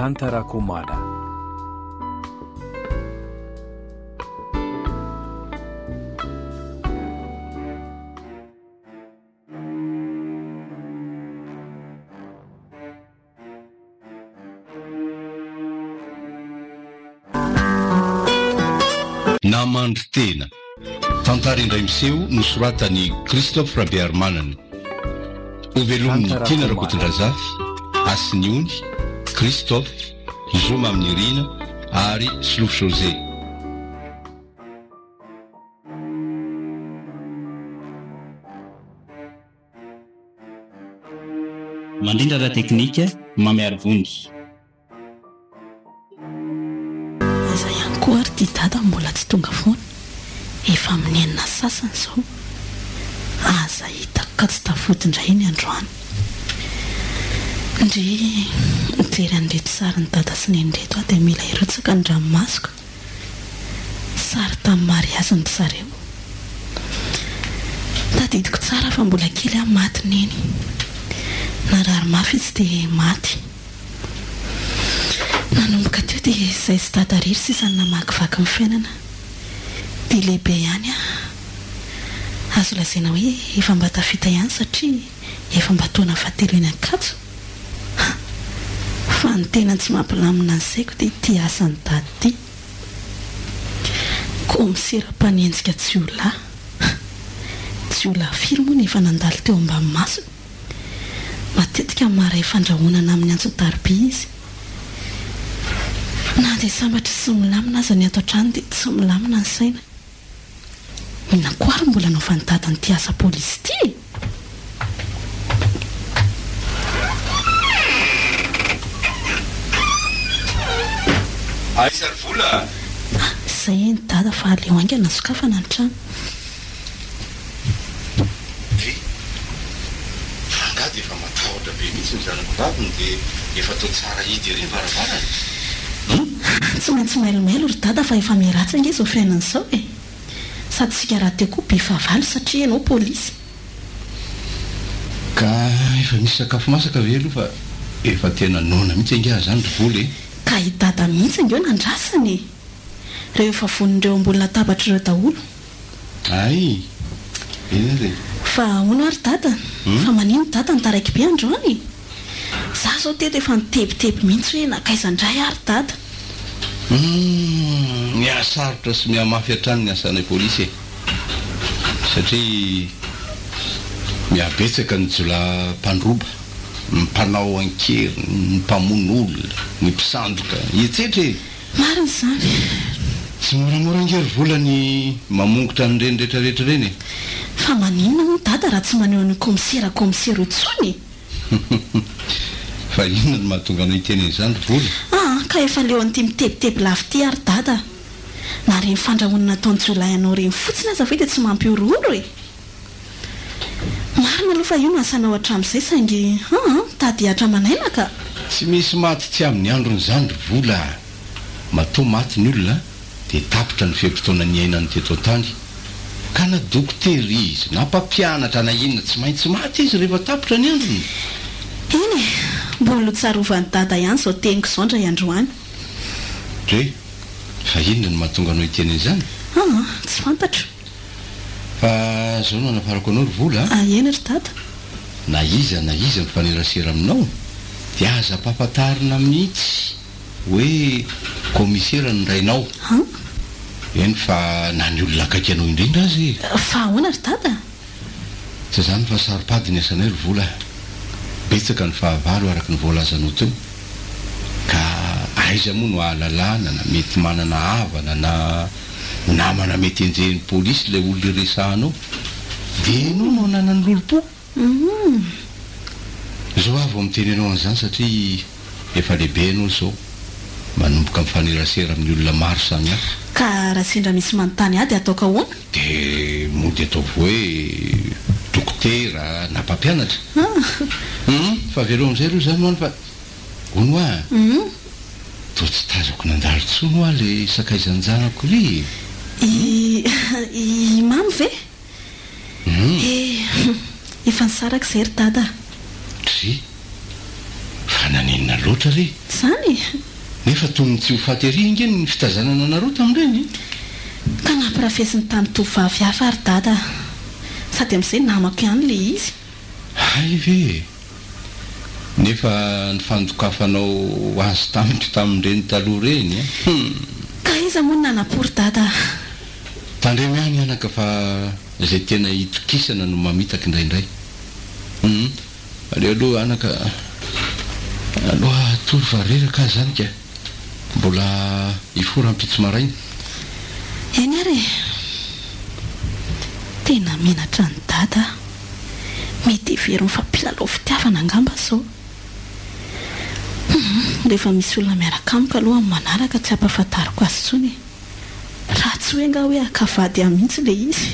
Tantara Komada. Namandry tena. Tantara indray miseho nosoratan'i Christophe Rabearimanana. Hovelomin'i Tiana Rakotondrazafy, Hasiniony, Christophe, Zo Maminirina ary Solofo José. Mandrindra ara-teknika, Mamiarivony. Aiza ihany koa ary ity dada mbola tsy tonga foana? Efa amin'ny enina sy sasany izao. Aza hitako ka tsy tafody indray iny androany. Ndry, mijery an'ireto sarin'i dada sy neny ireto aho dia mila hirotsaka ny ranomasoko. Sary tamin'ny mariazin-dry zareo. Tadidiko tsara fa mbola kely aho maty neny. Narary mafy izy dia maty. Nanomboka teo dia izay sy dada irery sisa no namakivaky ny fiainana. Dia lehibe ihany aho. Azo lazaina hoe efa mba tafita ihany satria efa mba taona fahatelo eny Ankatso. Ha! Fa ny tena tsy mampilamina ny saiko dia ity asan'i dada ity. Kaomisera mpanenjika jiolahy. Ha! Jiolahy firy moa no efa nandalo teo ambany masony? Matetika maharay fandrahonana amin'ny antso-tariby izy. Na dia sambatra sy milamina aza ny ato an-trano dia tsy milamina ny saina. Inona koa ary mbola anaovan'i Dada an'ity asa polisy ity e? Aiza ry vola a? Ah, izay eny Dada fa aleo haingana sokafana ny trano. Dry, fa angaha dia efa matahotra be mihitsy ny zanako vaviny dia efa atao tsara hidy ery ny varavarana? Hum? Tsy maintsy mailomailo ry Dada fa efa miharatsy ange izao fiainana izao e! Sady isika rahateo koa be fahavalo satria ianao polisy. Ka efa misy sakafo masaka ve aloha fa efa tena noana mihitsy ange aho izany ry Vola e! Ka i Dada mihitsy ange no andrasana e! Ireo efa vonon'ireo ambony latabatra ireo daholo. Hay! Eny ary e! Fa ahoana ary Dada? Fa manino Dada no taraiky be androany e? Za zao teto efa nitebiteby mihitsy hoe nankaiza indray ary Dada? Humm! Mihasarotra sy mihamafy hatrany ny asanay polisy e! Satria mihabetsaka ny jiolahy mpandroba, ny mpanao an-keriny, ny mpamono olona, ny mpisandoka, etsetra e! Marina izany. Tsy moramora ange ry vola ny mamongotra an'ireny retraretra ireny e! Fa maninona hono dada raha tsy maneho an'io kaomisera kaomisera io intsony e? Fa inona no mahatonga anao hiteny an'izany ry vola? Aa ka efa leo an'ity mitebiteby lava ity ary dada a! Na ireny fandrahonana ataon'ny jiolahy anao ireny fotsiny aza ve dia tsy mampihorohoro e? Marina aloha fa io no asanao hatramin'izay saingy aa mitady hihatra aman'aina ka! Tsy misy maty tsy amin'ny androny izany ry vola a! Matoa maty ny olona dia tapitra ny fe-potoana niainany teto an-tany. Ka na dokotera izy na mpampianatra na inona tsy maintsy maty izy rehefa tapitra ny androny. Eny e! Mbola ho tsarovan'i Dada ihany izao teniko izao indray androany. Dre, fa inona no mahatonga anao hiteny an'izany? Aa, tsy fantatro. Fa zao no anafarako anao ry vola a! Ah eny ry dada. Na iza na iza mifanerasera aminao dia aza ampahafantarina mihitsy hoe kaomisera ny rainao. An? Eny fa na ny olona akaiky anao indrindra aza e! Fa ahoana ry dada? Tsy izany fa saro-pady ny asanay ry vola a! Betsaka ny fahavalo araka ny voalazanao teo. Ka aiza moa no ahalalana na mety manana havana na namana mety enjehin'ny polisy ilay olona iresahanao? Dia ianao no ananany lolompo? Izao aho vao miteny anao an'izany satria efa lehibe ianao izao, manomboka mifanerasera amin'ny olona maro samihafa. Ka raha sendra misy manontany ahy dia ataoko ahoana? Dia mody ataovy hoe dokotera na mpampianatra. Hum, fa avelao amin'izay aloha izany hono fa hono hoa a! Toa tsy tazako nandalo intsony hoa ilay sakaizan-janako iry e! I, i Mamy ve? Eh, efa nisaraka izay ry Dada a! Dry! Fa. naninona loatra re? Izany e! Nefa toy ny tsy ho faty ery ange ny fitazanana anareo tamin'ireny e! Ka nampirafesiny tamin'ny tovovavy hafa ry dada a! Sady amin'izay namako ihany ilay izy. Hay ve e! Nefa ny fandokafanao azy tamiko tamin'ireny taloha ireny a! Hum! Ka iza moa no nanam-po ry dada a! Tandremo ihany anaka fa izay tena itokisana no mamitaka indraindray. Hum! Aleo aloha anaka aloha hatory fa reraka aho izany ka! Mbola hifoha rahampitso maraina. Eny ary e! Tena menatra an'i Dada aho. Mety heveriny fa mpilalao fitiavana angamba izao. Hum, rehefa misy olona miaraka amiko aloha amin'ny manaraka tsy ampahafantariko azy intsony e. Raha tsy hoe angaha hoe haka vady ahy mihitsy ilay izy.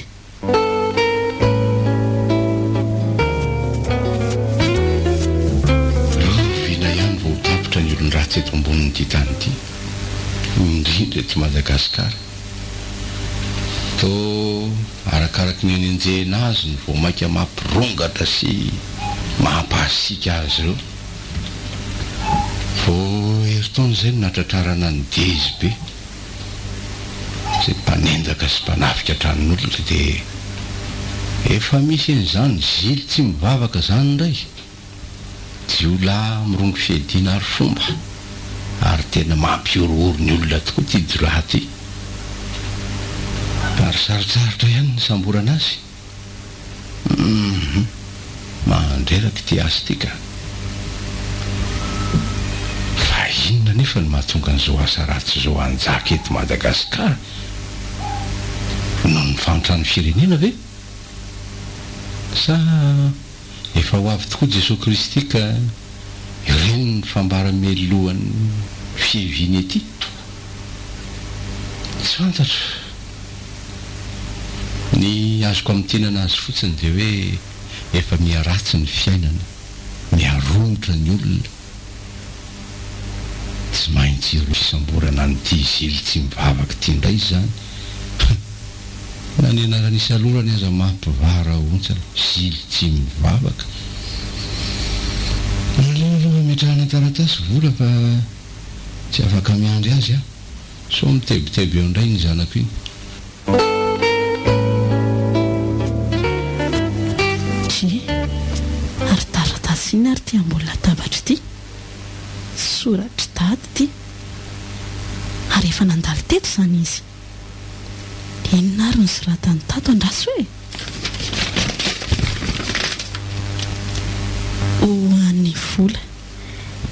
Rahoviana ihany vao ho tapitra ny olon-dratsy eto ambonin'ity tany ity, indrindra eto Madagasikara? Toa arakaraky ny anenjehina azy no vao mainka mampirongatra sy mampahasiaka azy ireo. Vao herintaona izay no nahatratrarana an'i Dezy be. Izay mpanendaka sy mpanafika tranon'olona dia efa misy an'izany zily tsy mivavaka izany indray, jiolahy mirongo fiadiana ary fomba ary tena mampihorohoro ny olona tokoa ity jiolahy ity ary sarotsarotra ihany ny nisamborana azy. Humm mandreraka ity asa ity ka. Fa inona anefa no mahatonga an'izao asa ratsy izao hanjaka eto Madagasikara? Noho ny fahantran'ny firenena ve? Sa efa ho avy tokoa Jesoa Kristy ka ireny ny fambara mialohan'ny fiaviany ety? Tsy fantatro. Ny azoko amintinana azy fotsiny dia hoe efa miha-ratsy ny fiainana, miha-romotra ny olona. Tsy maintsy ireo fisamborana an'ity zily tsy mivavaka ity indray izany. Hum! Na ny anarana isalorany aza mampivarahontsana, zily tsy mivavaka. Aleo aloha ametrahana taratasy vola fa tsy afaka miandry azy aho. Sao mitebiteby eo indray iny zanako iny. Dry, ary taratasy inona ary ity ambony latabatra ity? Soratr'i Dada ity. Ary efa nandalo teto izany izy. Inona ary no soratany tato andraso e? Ho an'i Vola.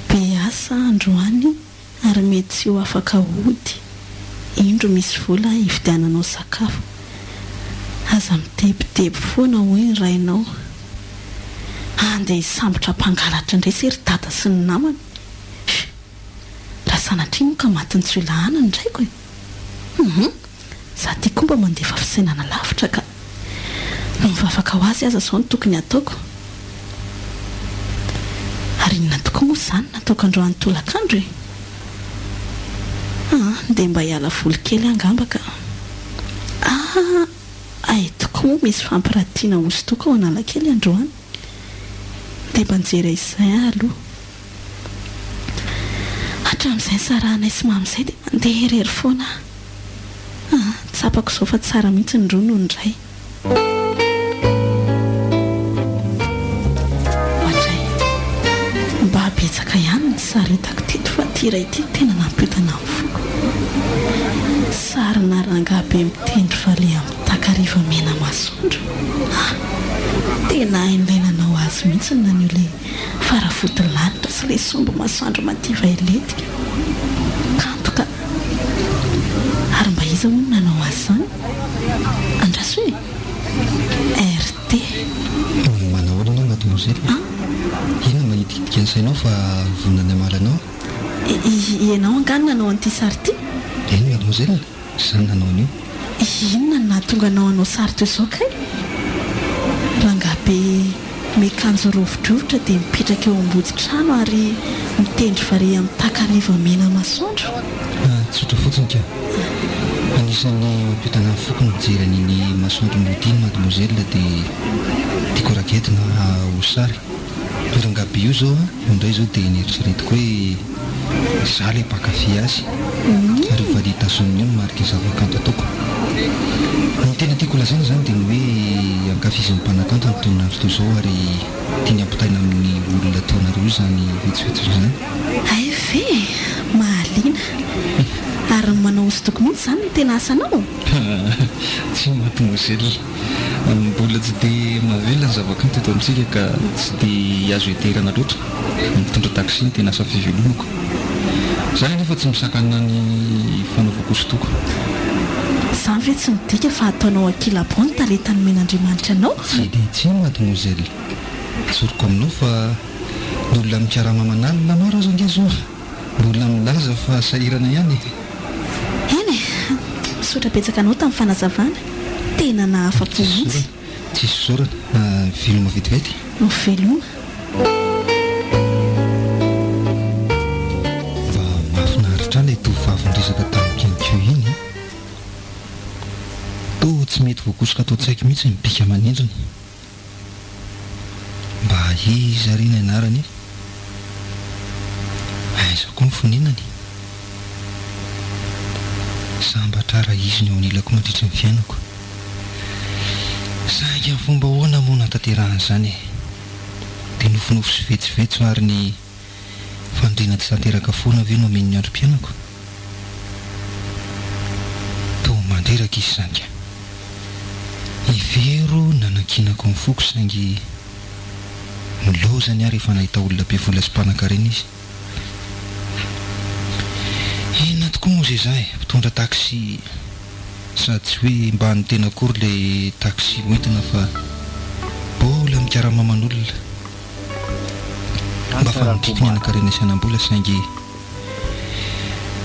Be asa androany ary mety tsy ho afaka hody. Indro misy vola hividiananao sakafo. Aza mitebiteby foana hoy ny rainao. Andeha hisambotra mpangalatra indray se ry dada sy ny namany. Hum! Raha sanatria moa ka matin'ny jiolahy any ny raiko e! Hum! Za ty koa mba mandefa fisainana lavitra ka. Ny mivavaka ho azy aza zao no tokony hataoko. Ary inona tokoa moa izany nataoko androany tolakandro e? Ah, ndeha mba hiala voly kely aho angamba ka. Ah, hay tokoa moa misy fampiratiana hosodoko ao Analakely androany. Ndeha mba nijery izay aho aloha. Hatramin'izay nisarahanay sy Mamy izay dia mandeha irery foana aho. Ah, tsapako izao fa tsara mihitsy ny roa noho ny iray. Oadray. Mba betsaka ihany ny sary hitako teto fa ity iray ity no tena nampiodina ny foko. Sarina rangahy be mitendry valiha amin'ny takariva mena masoandro. Ah! Tena hain'ilay nanao azy mihitsy ny naneho ilay Faravodilanitra sy ilay somby masoandro madiva hilentika. Kanto ka! Ary mba iza moa no nanao azy izany? Andraso e! RT. Manahoana ianao mademoiselle? An? Inona manitikitika ny sainao fa vonona ny hamaly anao aho? Ianao angaha no nanao an'ity sary ity? Eny mademoiselle, izaho no nanao an'io. Inona no nahatonga anao hanao sary toy izao kay? Rangahy be miakanjo rovidrovitra dia mipetraka eo ambody trano ary mitendry valiha amin'ny takariva mena masoandro. Tsotra fotsiny ka. Anisan'ny mampitana ny foko ny mijery an'iny masoandro mody iny mademoiselle dia tiako raketina ho sary. Io rangahy be io izao an, io indray izao dia neritreretiko hoe izaho ilay mpankafy azy ary io validation-ny io no mariky ny zavakanto ataoko. Ny tena tiako holazaina izany dia ny hoe ankafizin'ny mpanakanto ny tononandro toy izao ary tiany hampitaina amin'ny olona toa anareo izany vetsovetso izany. Hay ve e! Mahaliana. Ary ny manao hosodoko mihitsy izany no tena asanao? Tsia mademoiselle. Mbola tsy dia mahavelona ny zavakanto eto amintsika ka tsy dia azo ianteherana loatra. Mitondra taxi no tena asa fivelomako. Izany anefa tsy misakana ny fanaovako hosodoko. Izany ve tsy midika fa ataonao ankilabao ny talenta nomen'Andriamanitra anao? Tsia dia tsia mademoiselle. Tsoriko aminao fa ny olona mikarama aman'alina maro aza ange izao mbola milaza fa sahirana ihany e. Eny e! Misaotra betsaka anao tamin'ny fanazavana. Tena nahafa-po mihitsy. Tsisy fisaorana. Veloma vetivety. Veloma. Mba mahafinaritra ahy ilay tovovavy niresaka tamiko ihany koa iny an! Toa tsy mety voakosoka ato an-tsaiko mihitsy ny bika aman'endriny. Mba iza re ny anarany e? Aiza koa ny fonenany? Sambatra aho raha izy no eo anilako mandritry ny fiainako. Saingy amin'ny fomba ahoana moa no hahatanterahan'izany e? Dia nofinofy sy vetsovetso ary ny faniriana tsy tanteraka foana ve no hameno ny androm-piainako? Toa mandreraka izy izany ka. Hevero nanankinako ny foko saingy nilaozany aho rehefa nahita olona be vola sy mpanankarena izy. Inona tokoa moa izay izaho e, mpitondra taxi sady tsy hoe mba an'ny tena akory ilay taxi hoentina fa mbola mikarama aman'olona. Mba faniriako ny hanan-karena sy hanam-bola saingy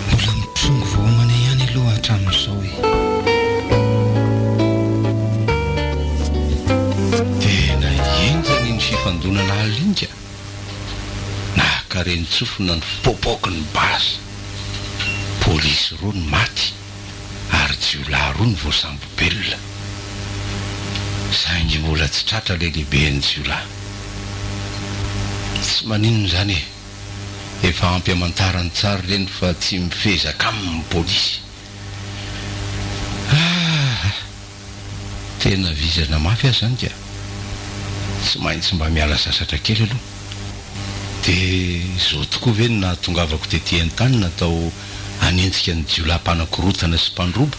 mbola mitrongy vao homana ihany aloha hatramin'izao e. Tena henjana iny fifandonana alina iny ka! Nahakarentsofina ny fipoapoaky ny basy. Polisy roa no maty ary jiolahy roa no voasambo-belona. Saingy mbola tsy tratra ilay lehiben'ny jiolahy. Tsy maninona izany e! Efa ampy amantarany tsara ireny fa tsy mifezaka aminy ny polisy. Ah! Tena vizana mafy aho izany ka! Tsy maintsy mba miala sasatra kely aloha. Dia izao tokoa ve no nahatongavako tety an-tany natao hanenjika ny jiolahy mpanakorotana sy mpandroba?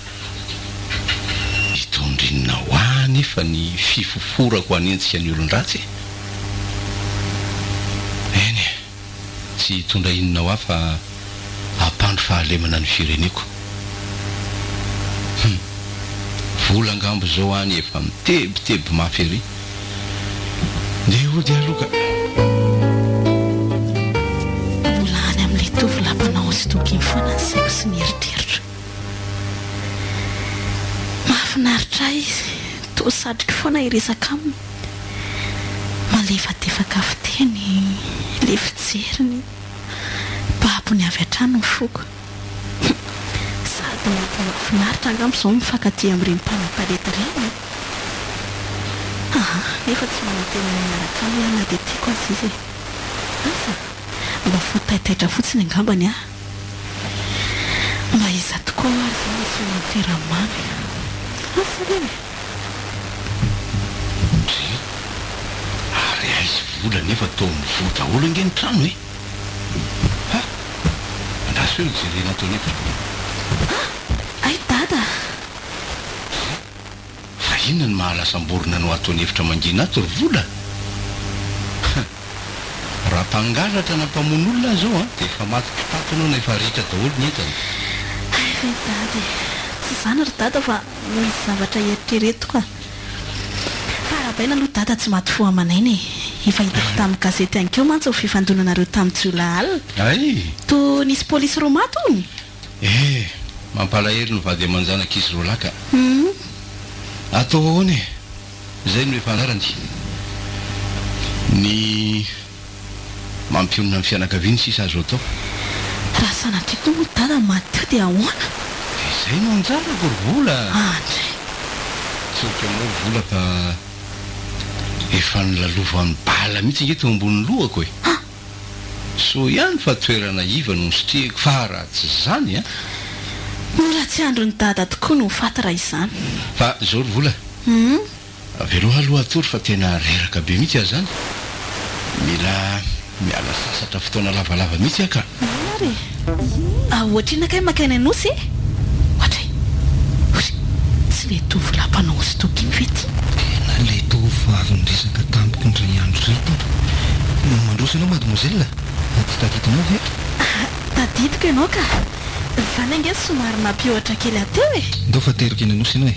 Hitondra inona ho ahy anefa ny fifoforako hanenjika ny olon-dratsy e? Eny e! Tsy hitondra inona ho ahy fa hampandry fahalemana ny fireneko. Hum! Vola angamba izao any efa mitebiteby mafy ery. Ndeha hody aloha ka. Mbola any amin'ilay tovolahy mpanao hosodoko iny foana ny saiko sy ny eritreritro. Mahafinaritra ahy izy, toa satriko foana hiresaka aminy. Malefadefaka fiteny, ilay fijeriny, babony avy hatrany ny foko. Sady mety mahafinaritra angamba izao mifankatia amin'ireny mpanao talenta ireny e! Aa, nefa tsy manantena ny hiaraka aminy aho na dia tiako aza izy e! Asa? Mba fo taitaitra fotsiny angamba ny ahy. Mba iza tokoa ary izao no antsoina toeramamy? Asa reny e! Ndry! Ary aiza vola nefa toa mivoha daholo ange ny trano e! Ha! Andraso eo hijerena ato an'efitra. Ah! Hay dada! Ndry! Fa inona no mahalasam-borona anao ato an'efitra mangina ato ry vola? Ha! Raha mpangalatra na mpamono olona aho izao an, dia efa maty kitapo ianao na efa ritra daholo ny entana. Hay ve dada e! Tsy izany ry dada fa misy zavatra eritreretiko a! Fa arahabaina aloha dada tsy maty fo aman'aina e! Efa hitako tamin'ny gazety ihany koa mantsy ny fifandonanareo tamin'ny jiolahy alina. Hay! Toa nisy polisy roa maty hono? Eh! Mampalahelo ny vady aman-janak'izy roalahy ka! Atao ahoana e! Izay no efa anarany. Ny mampionona ny fianakaviany sisa azo atao. Raha sanatria koa moa dada maty teo dia ahoana? Dia izay no anjarako ry Vola a! Andry. Tsoriko aminao ry Vola fa Efa nolalovan'ny bala mihitsy ange teo ambony lohako e! Soa ihany fa toerana iva no nisitrihiko fa raha tsy izany an! Mbola tsy andron'i Dada tokoa no ho faty raha izany. Fa izao ry Vola, avelao aloha hatory fa tena reraka be mihitsy aho izany. Mila miala sasatra fotoana lavalava mihitsy aho ka. Eny ary e! Ohatr'inona kay maka eny Anosy e? Ohatray! Ory! Tsy ilay tovolahy mpanao hosodoko iny ve ity? Tena ilay tovovavy niresaka tamiko indray andro ireto. Mandroso ianao mademoiselle? Tsy tadidinao ve? Tadidiko ianao ka! Izany ange somary nampihoatra kely ahy teo e! Ndao fa teriko eny Anosy ianao e!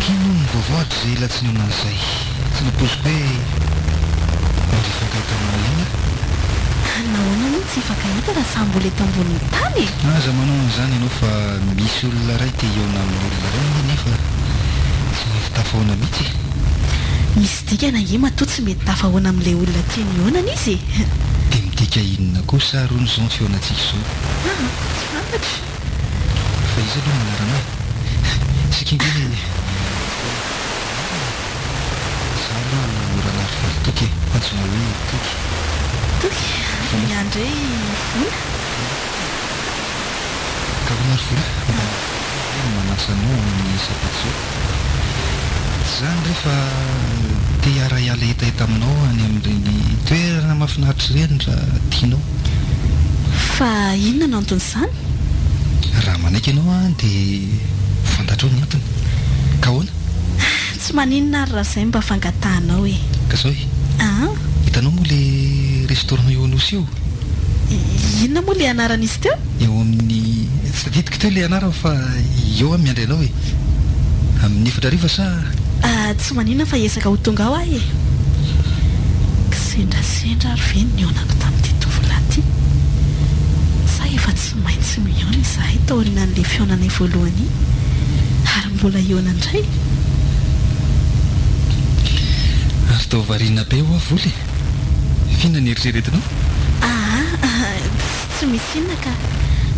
K'inona hono ny vaovao hatrizay ela tsy nihaona an'izay? Tsy nampoiziko hoe mbola hifankahita aminao ihany aho. Nahoana moa no tsy hifankahita raha samy mbola eto ambonin'ny tany e? Aza manao an'izany ianao fa misy olona iray te hihaona amin'ny olona iray anie nefa tsy mety tafahaona mihitsy e! Misy dikany ange matoa tsy mety tafahaona amin'ilay olona tiany hihaonana izy e! Dia midika inona kosa ary hono izao ny fihaonantsika izao? Aa, tsy fantatro. Fa iza aloha no anaranao e? Isika ange le anarana e! Za aloha Ranarivelo Toky e, antsoina hoe Toky. Toky, ny ahy indray Vola. Ka hono ary Vola, mba hoe manasa anao amin'ny sabotsy izao. Tsy izany re fa te hiara-hiala hetaheta aminao any amin'ireny toerana mahafinaritra ireny raha tianao. Fa inona no anton'izany? Raha manaiky ianao an dia ho fantatrao ny antony. Ka ahoana? Tsy maninona ary raha izay mba fangatahanao e. Ka zao e. An? Hitanao moa le restaurant eo Anosy io? Inona moa le anaran'izy teo? Eo amin'ny, tsy tadidiko teo le anarany fa eo aho miandry anao e. Amin'ny efatra hariva sa? Ah, tsy maninona fa hiezaka ho tonga ao aho e. Kisendrasendra ary ve ny nihaonako tamin'ity tovolahy ity? Sa efa tsy maintsy mihaona izahay taorianan'ilay fihaonanay voalohany iny? Ary mbola hihaona indray? Ary toa variana be ho'a Vola e! F'inona ny eritreretinao? Aa, tsy misy inona ka.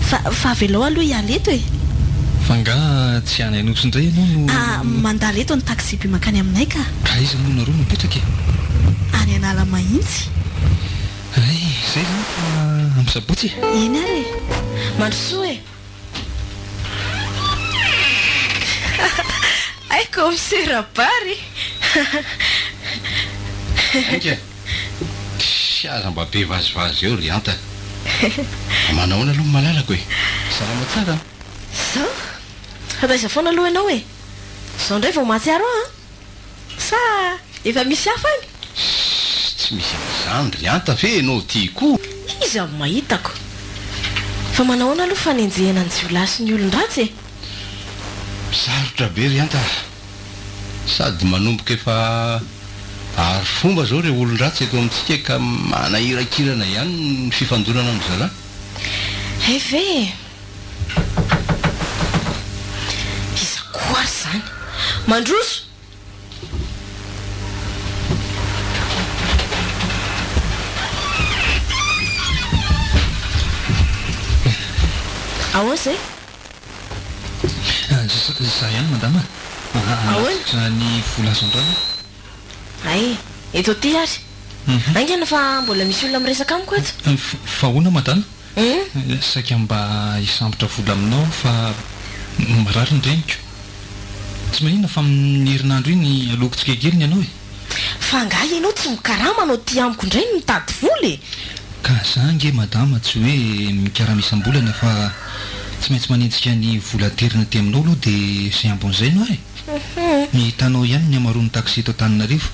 Fa, fa avelao aloha hiala eto e! Fa angaha tsy any Anosy indray ianao no. Aa, mandalo eto ny taxi-be mankany aminay ka. Ka aiza moa nareo no mipetraka e? Any Analamahitsy. Hay, izay izany fa amin'ny sabotsy e! Eny ary e! Mandrosoa e! Hay kaomisera Bary! Ainga! Tssy aza mba be vazivazy eo ry Anta. Manahoana aloha ny malalako e? Salama tsara an? Zao? Fa taiza foana aloha ianao e? Zao indray vao mahatsiaro ahy an? Sa efa misy hafa any? Ssss tsy misy an'izany ry Anta ve ianao ity koa? Iza no mahitako? Fa manahoana aloha fanenjehana ny jiolahy sy ny olon-dratsy e? Sarotra be ry Anta a! Sady manomboka efa ary fomba izao ireo olon-dratsy eto amintsika ka manahirakirana ihany ny fifandonana amin-dry zalahy. Hay ve e! Iza koa ary izany? Mandroso! Ahoana izay? Za ihany madama a! Ahoana? Ny vola azo androany aho. Hay, eto aty ary. Haingana fa mbola misy olona miresaka amiko ato. Fa ahoana madama? Saika mba hisambotra vola aminao aho fa marary ny reniko. Tsy maninona fa amin'ny herinandro iny aloako tsikelikely ny anao e! Fa angaha ianao tsy mikarama anao aty amiko indray no mitady vola e! Ka za ange madama tsy hoe mikarama isam-bolana fa tsy maintsy manenjika ny vola aterina aty aminao aloha dia izay ambin'izay no ahy e! Ny hitanao ihany ny hamaroan'ny taxi eto Antananarivo.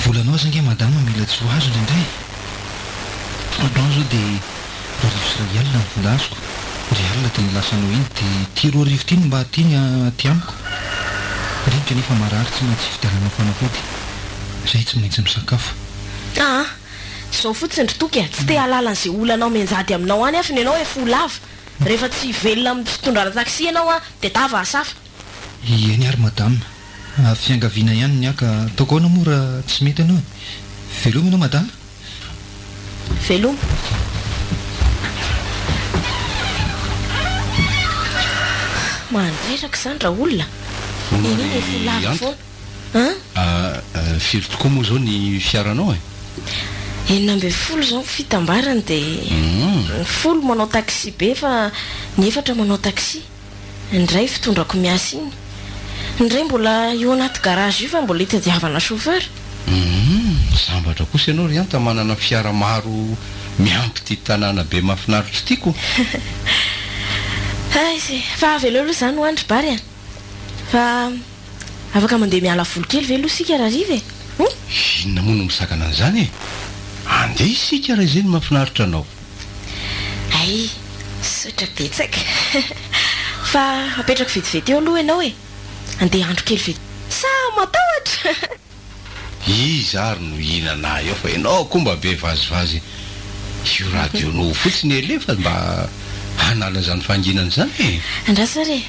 Volanao aza ange madama mila tsy ho azo indraindray e! Androany izao dia 20 sy iray alina ny vola azoko, iray alina dia ny lasanao iny, dia ity 2000 ity no mba aty ny aty amiko. Reniko anefa marary tsy maintsy hividianana fanafody, izay tsy maintsy misakafo. Aa! Izao fotsiny ry Toky a, tsy te hahalala an'izay olanao mianjady aminao any aho fa ny anao efa ho lava. Rehefa tsy velona amin'ny fitondrana taxi ianao an, dia tava asafa. Eny ary madama, fiangaviana ihany ny ahy ka ataoko ahoana moa raha tsy mety ianao e? Veloma ianao madama. Veloma. Mandreraka izany raolona. Hono Iny ry efa ho lava Anta, foana. An? Firy tokoa moa izao ny fiaranao e? 16 izao ny fitambarany dia ny folo manao taxi be fa ny efatra manao taxi. Ny iray fitondrako miasa iny. Ny iray mbola io anaty garage io fa mbola itadiavana chauffeur. Humm, sambatra kosa ianao ry Anta manana fiara maro miampy ity tanàna be mahafinaritra ity ko! Aiza e! Fa aveleo aloha izany ho any ry Bary a! Fa afaka mandeha miala voly kely ve aloha isika rahariva e? Hum? Inona moa no misakana an'izany e? Andeha isika raha izay no mahafinaritra anao. Hay! Misaotra betsaka. Fa apetrako vetivety eo aloha ianao e! Andeha handro kely vetivety. Sa matahotra? Iza ary no hihinana ahy eo fa ianao koa mba be vazivazy. Io radio-nao io fotsiny alefa mba hanala izany fahanginana izany e! Andraso ary e!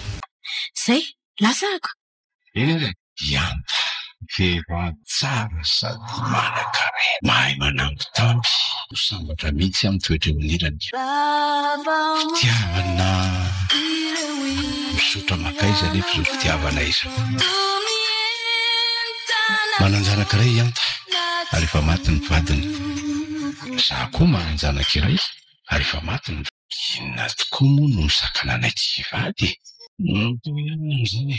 Izay, lasa ako! Eny ary e! Dianta, vehivavy tsara sady manan-karena, mahay manambitamby, ho sambatra mihitsy amin'ny toetra eo anilany. Fitiavana mizotra mankaiza anefa izao fitiavana izao? Manan-janaka iray i Anta ary efa maty ny vadiny. Izaho koa manan-janaka iray ary efa maty ny. Inona tokoa moa no misakana anay tsy hivady e? Mitovy ihany amin'izay e!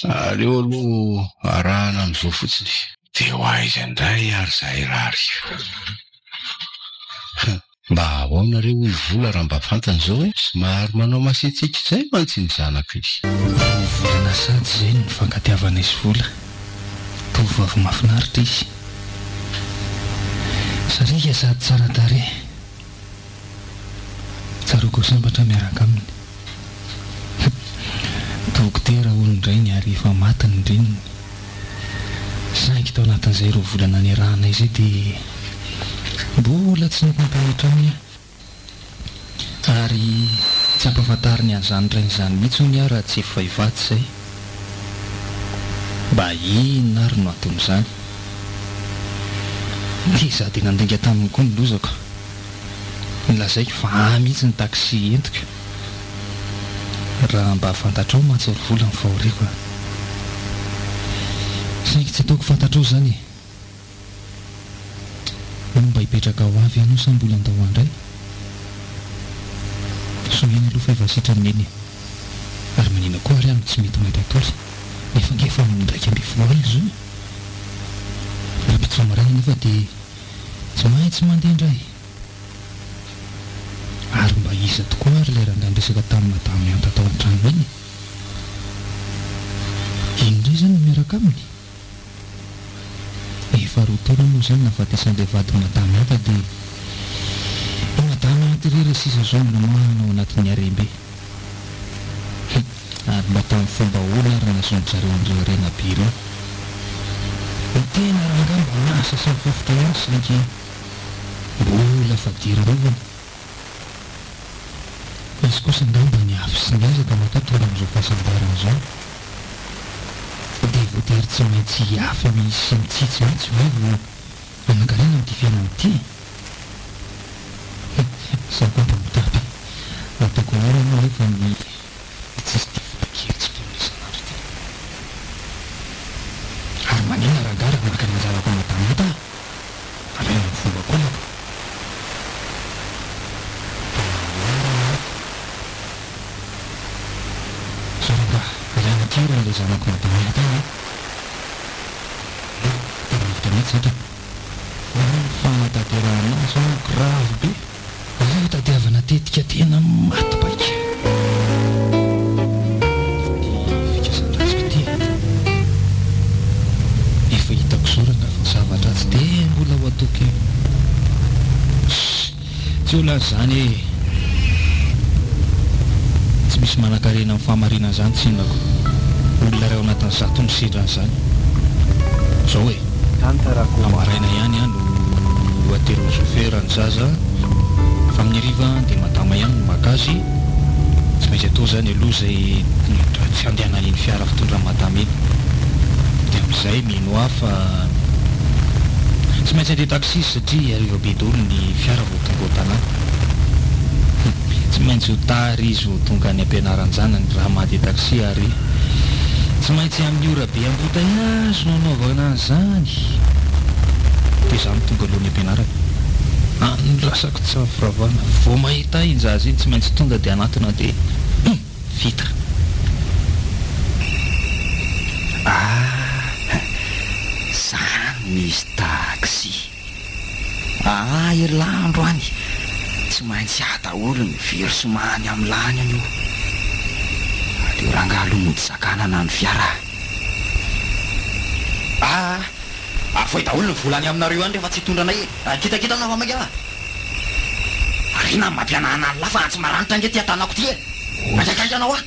Aleo aloha arahana amin'izao fotsiny. Dia ho aiza indray ary izahay rahariva? Mba ahoana re hoy Vola raha mba fantany izao e? Somary manao masiatsiaka izay mantsy iny zanako iny. Roa volana sady izay no nifankatiavanay sy Vola. Tovovavy mahafinaritra izy. Sariaka sady tsara tarehy. Tsaroako ho sambatra miaraka aminy. Dokotera hono ny rainy ary efa maty ny reniny. Saingy tao anatin'izay roa volana niarahanay izay dia mbola tsy nifampahita aminy aho. Ary tsy ampahafantariny an'izany rainy izany mihitsy hono aho raha tsy efa hivady izay. Mba inona ary no anton'izany? Dia izaho dia nandainga taminy koa ny lozako. Nolazaiko fa ahy mihitsy ny taxi entiko. Raha mba fantatrao mantsy ry vola ny fahoriako a! Saingy tsy ataoko fantatrao izany e! Moa mba hipetraka ho avy ianao sa mbola handao ahy indray? Soa ihany aloha fa efa sitrany neny e! Ary manina koa ary aho no tsy mety mahita tory nefa ange efa amin'ny 11 alina izao e! Rahampitso maraina anefa dia tsy maintsy mandeha indray. Ary mba iza tokoa ary ilay rangahy niresaka tamin'i Madame Hanta tao an-trano iny e? Iny indray izany no miaraka aminy? Efa roa taona moa izay no nahafatesan'ilay vadin'i Madame Hanta dia i Madame Hanta irery sisa izao milomano ao anatin'ny harem-be. Hum, ary mba tamin'ny fomba ahoana ary nahazoan-dry zareo an'ireo harena be ireo? Ny tena rangahy mba miasa sy mifofotra ihany saingy mbola fadiranovana. Izy kosa angamba niafy sy niezaka matoa tonga amin'izao fahasambarana izao. Dia voatery tsy maintsy hiafy sy mitsitsy mihitsy ve vao hanan-karena amin'ity fiainana ity e? Izaho koa mba mitapy. Ataoko ahoana moa nefa ny tsisy ity vola kely tsy tonony isan'andro ity. Ary maninona rangahy raha maka ny anjarako madame Anta aho? Alaina ny fomba kolaka. Dia ahoana ary? Zao rangahy, alaina an-keriny ilay zanako madame Anta iny an! Io, tena hevitra mihitsy zay ka. Ny fanatanterahana azy hono grave be. Aleo hitadiavana tetika tena maty paika. Ity fikasan-dratsiko ity e. Efa hitako zao rangahy fa zava-dratsy dia mbola ho ataoko eo. Ssss, tsy olana izany e. Tsy misy manankarena amin'ny fahamarinana izany tsinona ko. Olona iray ao anatin'ny zato no sendra an'izany. Zao e. Maraina ihany aho no aterin'ny chauffeur ny zaza fa amin'ny hariva dia madama ihany no maka azy. Tsy maintsy atao izany aloha izay tsy handehanan'iny fiara fitondran'i madama iny. Dia amin'izay mino ahy fa tsy maintsy handeha taxi izy satria hariva be daholo ny fiara vao tonga ao an-tanàna. Tsy maintsy ho tara izy vao tonga any am-pianaran-janany raha mandeha taxi ary. Tsy maintsy amin'ny ora be embouteillage no anaovana an'izany. Dia izaho no tonga aloha any am-pianarana. Andrasako tsy hafiravana. Vao mahita ahy iny zaza iny tsy maintsy tonga dia hanatona dia hum! Vita. Ah! Zany misy taxi. Aa elah androany tsy maintsy ahy daholo ny versement any am lany anio. Aleo rangaha aloha mody sakanana ny fiara a. Aa avoay daholo ny vola any aminareo any rehefa tsy hitondra anay e. Kitakitana fa maika a. Arina ny mampihanahana an'lah fa antsy maranitra ange ty atanako ty e. Maika anao a.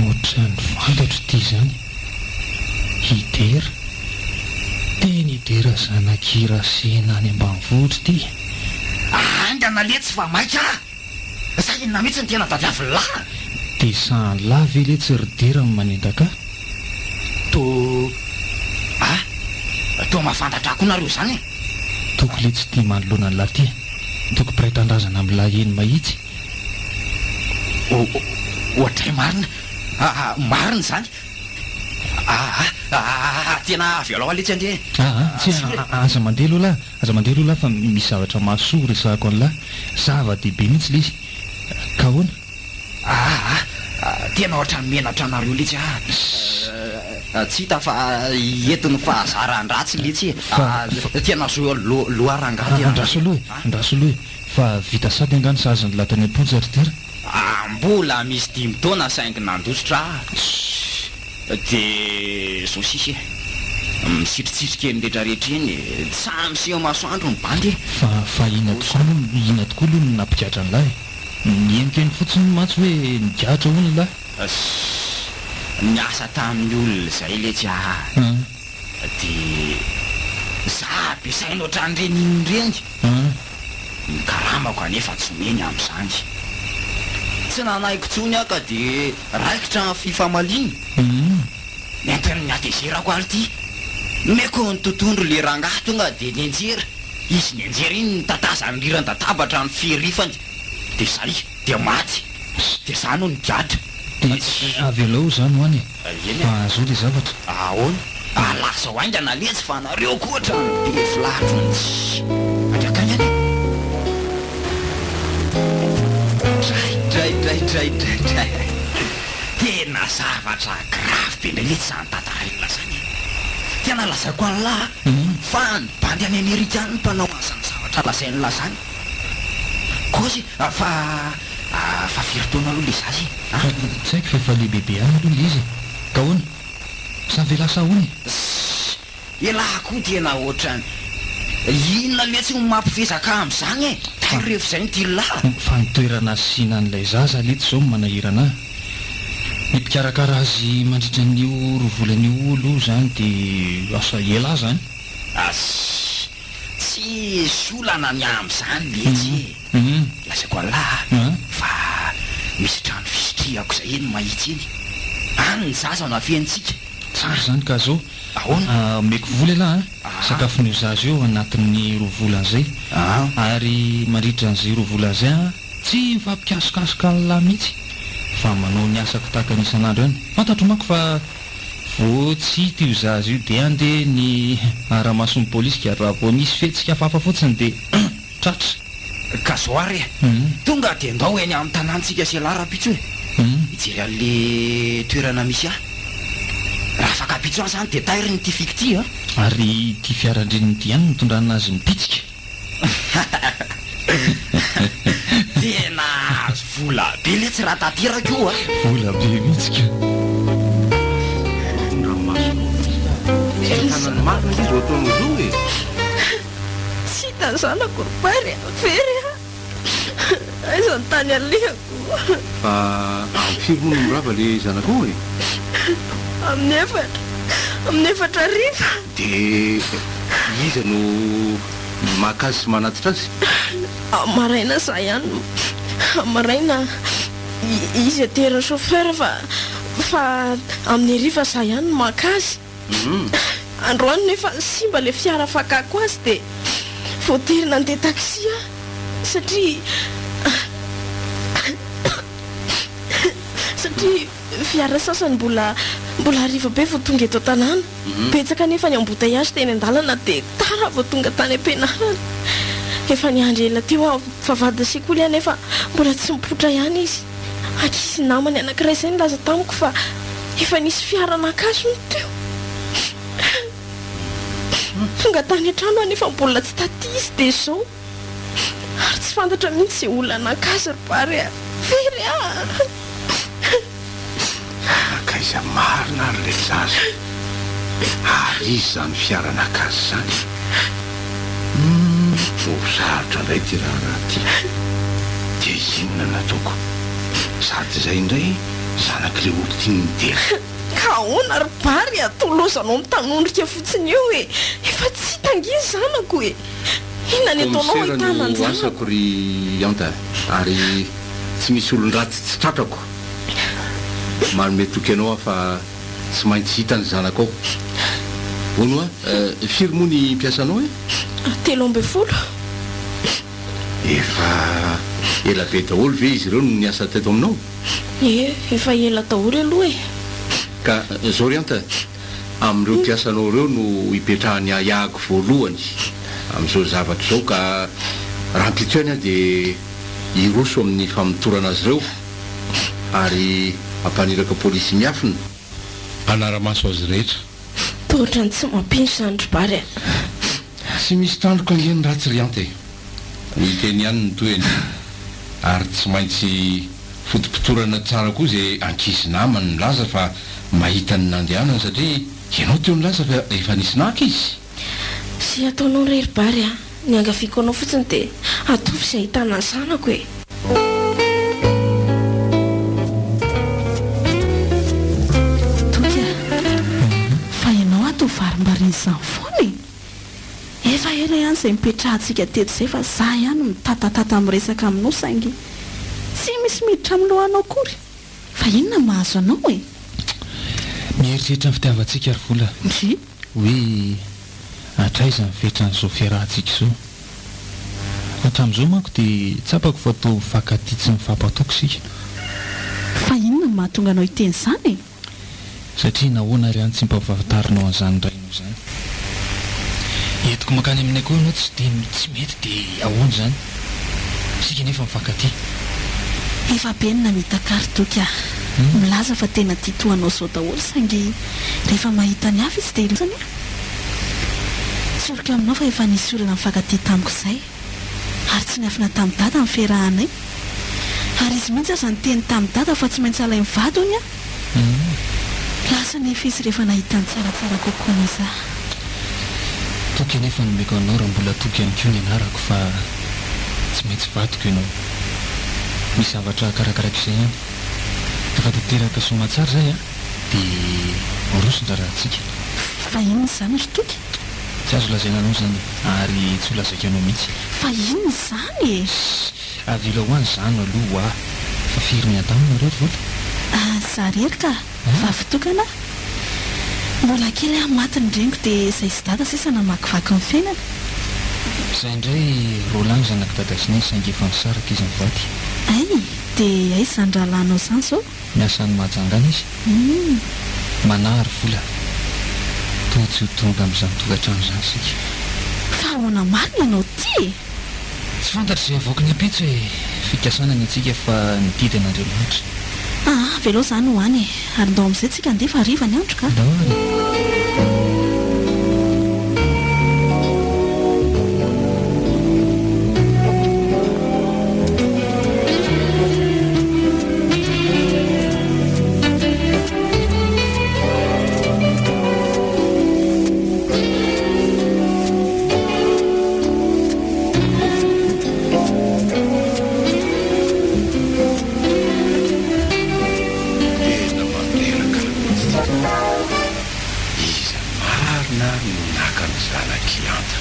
Ohatran'ny fantatro ity izany. Hidera. Teny hidera zanak'i Rasena any ambanivohitra ity. Haingana letsy fa maika a! Sa inona mihitsy no tena tadiavin'lah? Dia sahan'lah ve letsy ry Dera no manendaka ahy? Toa a! Toa mahafantatra ahy koa nareo izany e! Toko letsy ity manoloana an'lah ity e! Toko mpiray tanindrazana amin'lah eny Mahitsy. Oadray marina! Marina izany! Aa aa tena avelao aho letsy ange e! Aa tsia aza mandeha aloha lahy, aza mandeha aloha lahy fa misy zavatra mahasoa ho resahako an'lah, zava-dehibe mihitsy ilay izy, ka ahoana? Aa tena ohatran'ny menatra anareo letsy aho, tsy hita fa entin'ny fahazaran-dratsy letsy e, tena zo loha rangahy tena. Andraso aloha e, andraso aloha e, fa vita sady angaha ny sazin'lah tany am-ponja ry Dera? Ah mbola misy dimy taona saingy nandositra aho de zao sisa e! Misitrisitrika eny rehetra rehetra eny e! Tsy sahy miseho masoandro ny bandy e! Fa fa inona tokoa aloha inona tokoa aloha no nampigadra an'lah e? Ny henoko fotsiny mantsy hoe nigadra hono lah. Ssss niasa tamin'ny olona izay letsy ah! De za be saina ohatran'ireny inona ireny! Ny karamako anefa tsy omeny amin'izany. Tsy nanaiky intsony aho ka dia raikitra ny fifamaliana. Nentin'ny hatezerako ary ity. Nomeko ny totohondry ilay rangahy tonga dia nianjera. Izy nianjera iny nitatazan'ny riran-databatra ny firifany. Dia izay, dia maty. Dia izaho no nigadra. Dia avelao izany ho any e. Eny e. Fa zao le zavatra. Ahoana? Lazao haingana letsy fa nareo koa otrany be filatro mitsy. Haingakaingana e. Dray dray dray dray dray dray. Tena zavatra grave be ndray letsy zany tantarain'lah zany e. Tena lazaiko an'lah fa ny bandy any Amerika any no mpanao an'zany zavatra lazain'lah zany. Kôzy fa fa firy taona aloha le zaza e? A? Tsy haiko fa efa lehibebe ihany aloha le izy e! Ka ahoana? Sa ve lasa ahoana e? Ssss! Elah koa tena ohatrany inona letsy no mampifezaka amin'izany e! Tairo rehefa izay ny tillah! Fa ny toerana asiana an'ilay zaza letsy izao no manahirana ahy. Ny mpikarakara azy mandritra an'io roa volana io aloha izany dia asa elah izany. Ssss! Tsy olana ny amin'izany letsy e! Lazaiko an'lah fa misy trano fisitrihako izay eny Mahitsy eny. Any ny zaza no afenintsika. Tsara izany ka zao. Ahoana? Omeko vola elah an! Sakafon'io zaza io ao anatin'ny roa volana izay. Ary mandritra an'izay roa volana izay an, tsy mifampikasokasoka an'lah mihitsy fa manao ny asako tahaka ny isan'andro ihany. Fantatro manko fa Vao tsy hita io zaza io dia andeha ny hara-mason'ny polisy ka raha vao misy fihetsika hafahafa fotsiny dia tratra. Ka zao ary e! Tonga dia ndao eny amin'ny tanàntsika sy ialahy rahampitso e! Hijery an'le toerana misy ahy. Raha afaka ampitso any zany dia tairina ity fiko ity a! Ary ity fiaran-dreniny ity ihany no nitondrana azy nipitsika. Tena azo vola be letsy raha tanteraka io a! Vola be mihitsy ka! Tsy tanany marina ange izao ataonao izao e! Tsy hita ny zanako ry Bary a! Very aho! Aiza ny tany alehako? Fa amin'ny firy moa no mirava ilay zanakao e? Amin'ny efatra, amin'ny efatra hariva. Dia iza no maka azy sy manatitra azy? Amin'ny maraina za ihany no, amin'ny maraina izy aterin'ny chauffeur fa fa amin'ny hariva za ihany no maka azy. Androany nefa simba ilay fiara fakako azy dia voatery nandeha taxi aho satria satria fiara sasany mbola. Mbola hariva be vao tonga eto an-tanàna. Betsaka anefa ny embouteillage teny an-dalana dia tara vao tonga tany am-pianarana. Efa niandry ela teo aho vavahadin'ny sekoly anefa mbola tsy nipoitra ihany izy. Ankizy namany anankiray izay nilaza tamiko fa efa nisy fiara naka azy hono teo. Tonga tany an-trano aho nefa mbola tsy taty izy dia izao. Ary tsy fantatra mihitsy izay olona naka azy ry Bary a! Very aho! Nankaiza marina ary ilay zaza? Ary iza izany fiara naka azy izany? Humm, ho sarotra indray ity raharaha ity. Dia inona no ataoko? Sady izay indray zanak'ilay olon-tiany niteny. Ka ahoana ry Bary a! Toa lozanao mitanondrika fotsiny eo e! Efa tsy hita ange ny zanako e! Inona ny ataonao Kaomisera ahitana no an-janako? asako ry Anta ary tsy misy olon-dratsy tsy tratrako. Manome toky anao aho fa tsy maintsy hita ny zanakao. Hono hoa, firy moa ny mpiasanao e? 13. Efa ela be daholo ve izy ireo no niasa teto aminao? Ie, efa ela daholo aloha e. Ka zao ry Anta, amin'ireo mpiasanao ireo no ipetrahan'ny ahiahiko voalohany amin'izao zavatra izao ka rahampitso ihany aho dia hiroso amin'ny famotorana azy ireo ary hampaniraka polisy miafina hanara-maso azy rehetra. Toa ohatran'ny tsy mampino izany ry Bary a! Tsy misy tandroka ange ny ratsy ry Anta e! Ho hita eny ihany ny tohiny ary tsy maintsy fotopotorana tsara koa izay ankizy namany milaza fa mahita ny nandehanany satria ianao teo nilaza fa efa nisy naka izy. Izay ataonao re ry Bary a! Ny angaviako anao fotsiny dia ataovy izay ahitana ny zanako e! Toky a! Fa ianao ato varimbarian'izany foana e! Efa ela ihany izay nipetrahantsika teto izay fa za ihany no mitatatata miresaka aminao saingy tsy misy miditra amin'ny lohanao akory. Fa inona no mahazo anao e? Mieritreritra ny fitiavantsika ry Vola. Ndry. Hoe hatraiza ny fetran'izao fiarahantsika izao. Hatramin'izao manko dia tsapako fa toa mifankatia tsy mifampatoky isika. Fa inona no mahatonga anao hiteny izany e? Satria nahoana ary any tsy mba ampahafantarinao an'izany rainao izany? Entiko mankany aminay koa ianao tsy dia tsy mety dia ahoana izany? Isika anefa mifankatia. Efa be ny namitaka ry Toky ah! Milaza fa tena tia toa anao izao daholo saingy rehefa mahita ny hafa izy dia ilozany ah! Tsoriko aminao fa efa nisy olona nifankatia tamiko izay ary tsy niafina tamin'i Dada ny fiarahanay ary izy mihitsy aza niteny tamin'i Dada fa tsy maintsy alainy vady hono aho. Lasa anefa izy rehefa nahita ny tsaratsara kokoa noho izaho. Toky anefa no omeko anao raha mbola Toky ihany koa ny anarako fa tsy maintsy vadiko ianao. Misy zavatra karakaraiko izay any. Rehefa tanteraka soamatsara izay an, dia miroso ny raharahantsika. Fa inona izany ry Toky? Tsy azo lazaina anao izany e, ary tsy ho lazaiko anao mihitsy. Fa inona izany e? Ssss! Avela ho any izany aloha hoa! Fa firy miandahy nareo ry Vola? Ah, za rery ka! Vavy tokana aho. Mbola kely aho maty ny reniko dia izay sy dada sisa namakivaky ny fiainana. Izay indray Roland zanak'i dada sy neny saingy efa nisaraka izy mivady. Hay! Dia aiza izany rahalahinao izany izao? Miasa any Mahajanga any izy. Humm. Manahy ry Vola. Toa tsy ho tonga amin'izany tokantrano izany isika. Fa ahoana marina ianao ity e? Tsy fantatro izay havoaky ny ampitso e! Fikasana ny antsika fa ny didy an'Andriamanitra. Aa, avelao izany ho any e! Ary ndao amin'izay tsika handeha fa hariva ny andro ka! Ndao ary e! Tena mandreraka mihitsy ity ka. Iza marina ary no naka ny zanak'i Anta?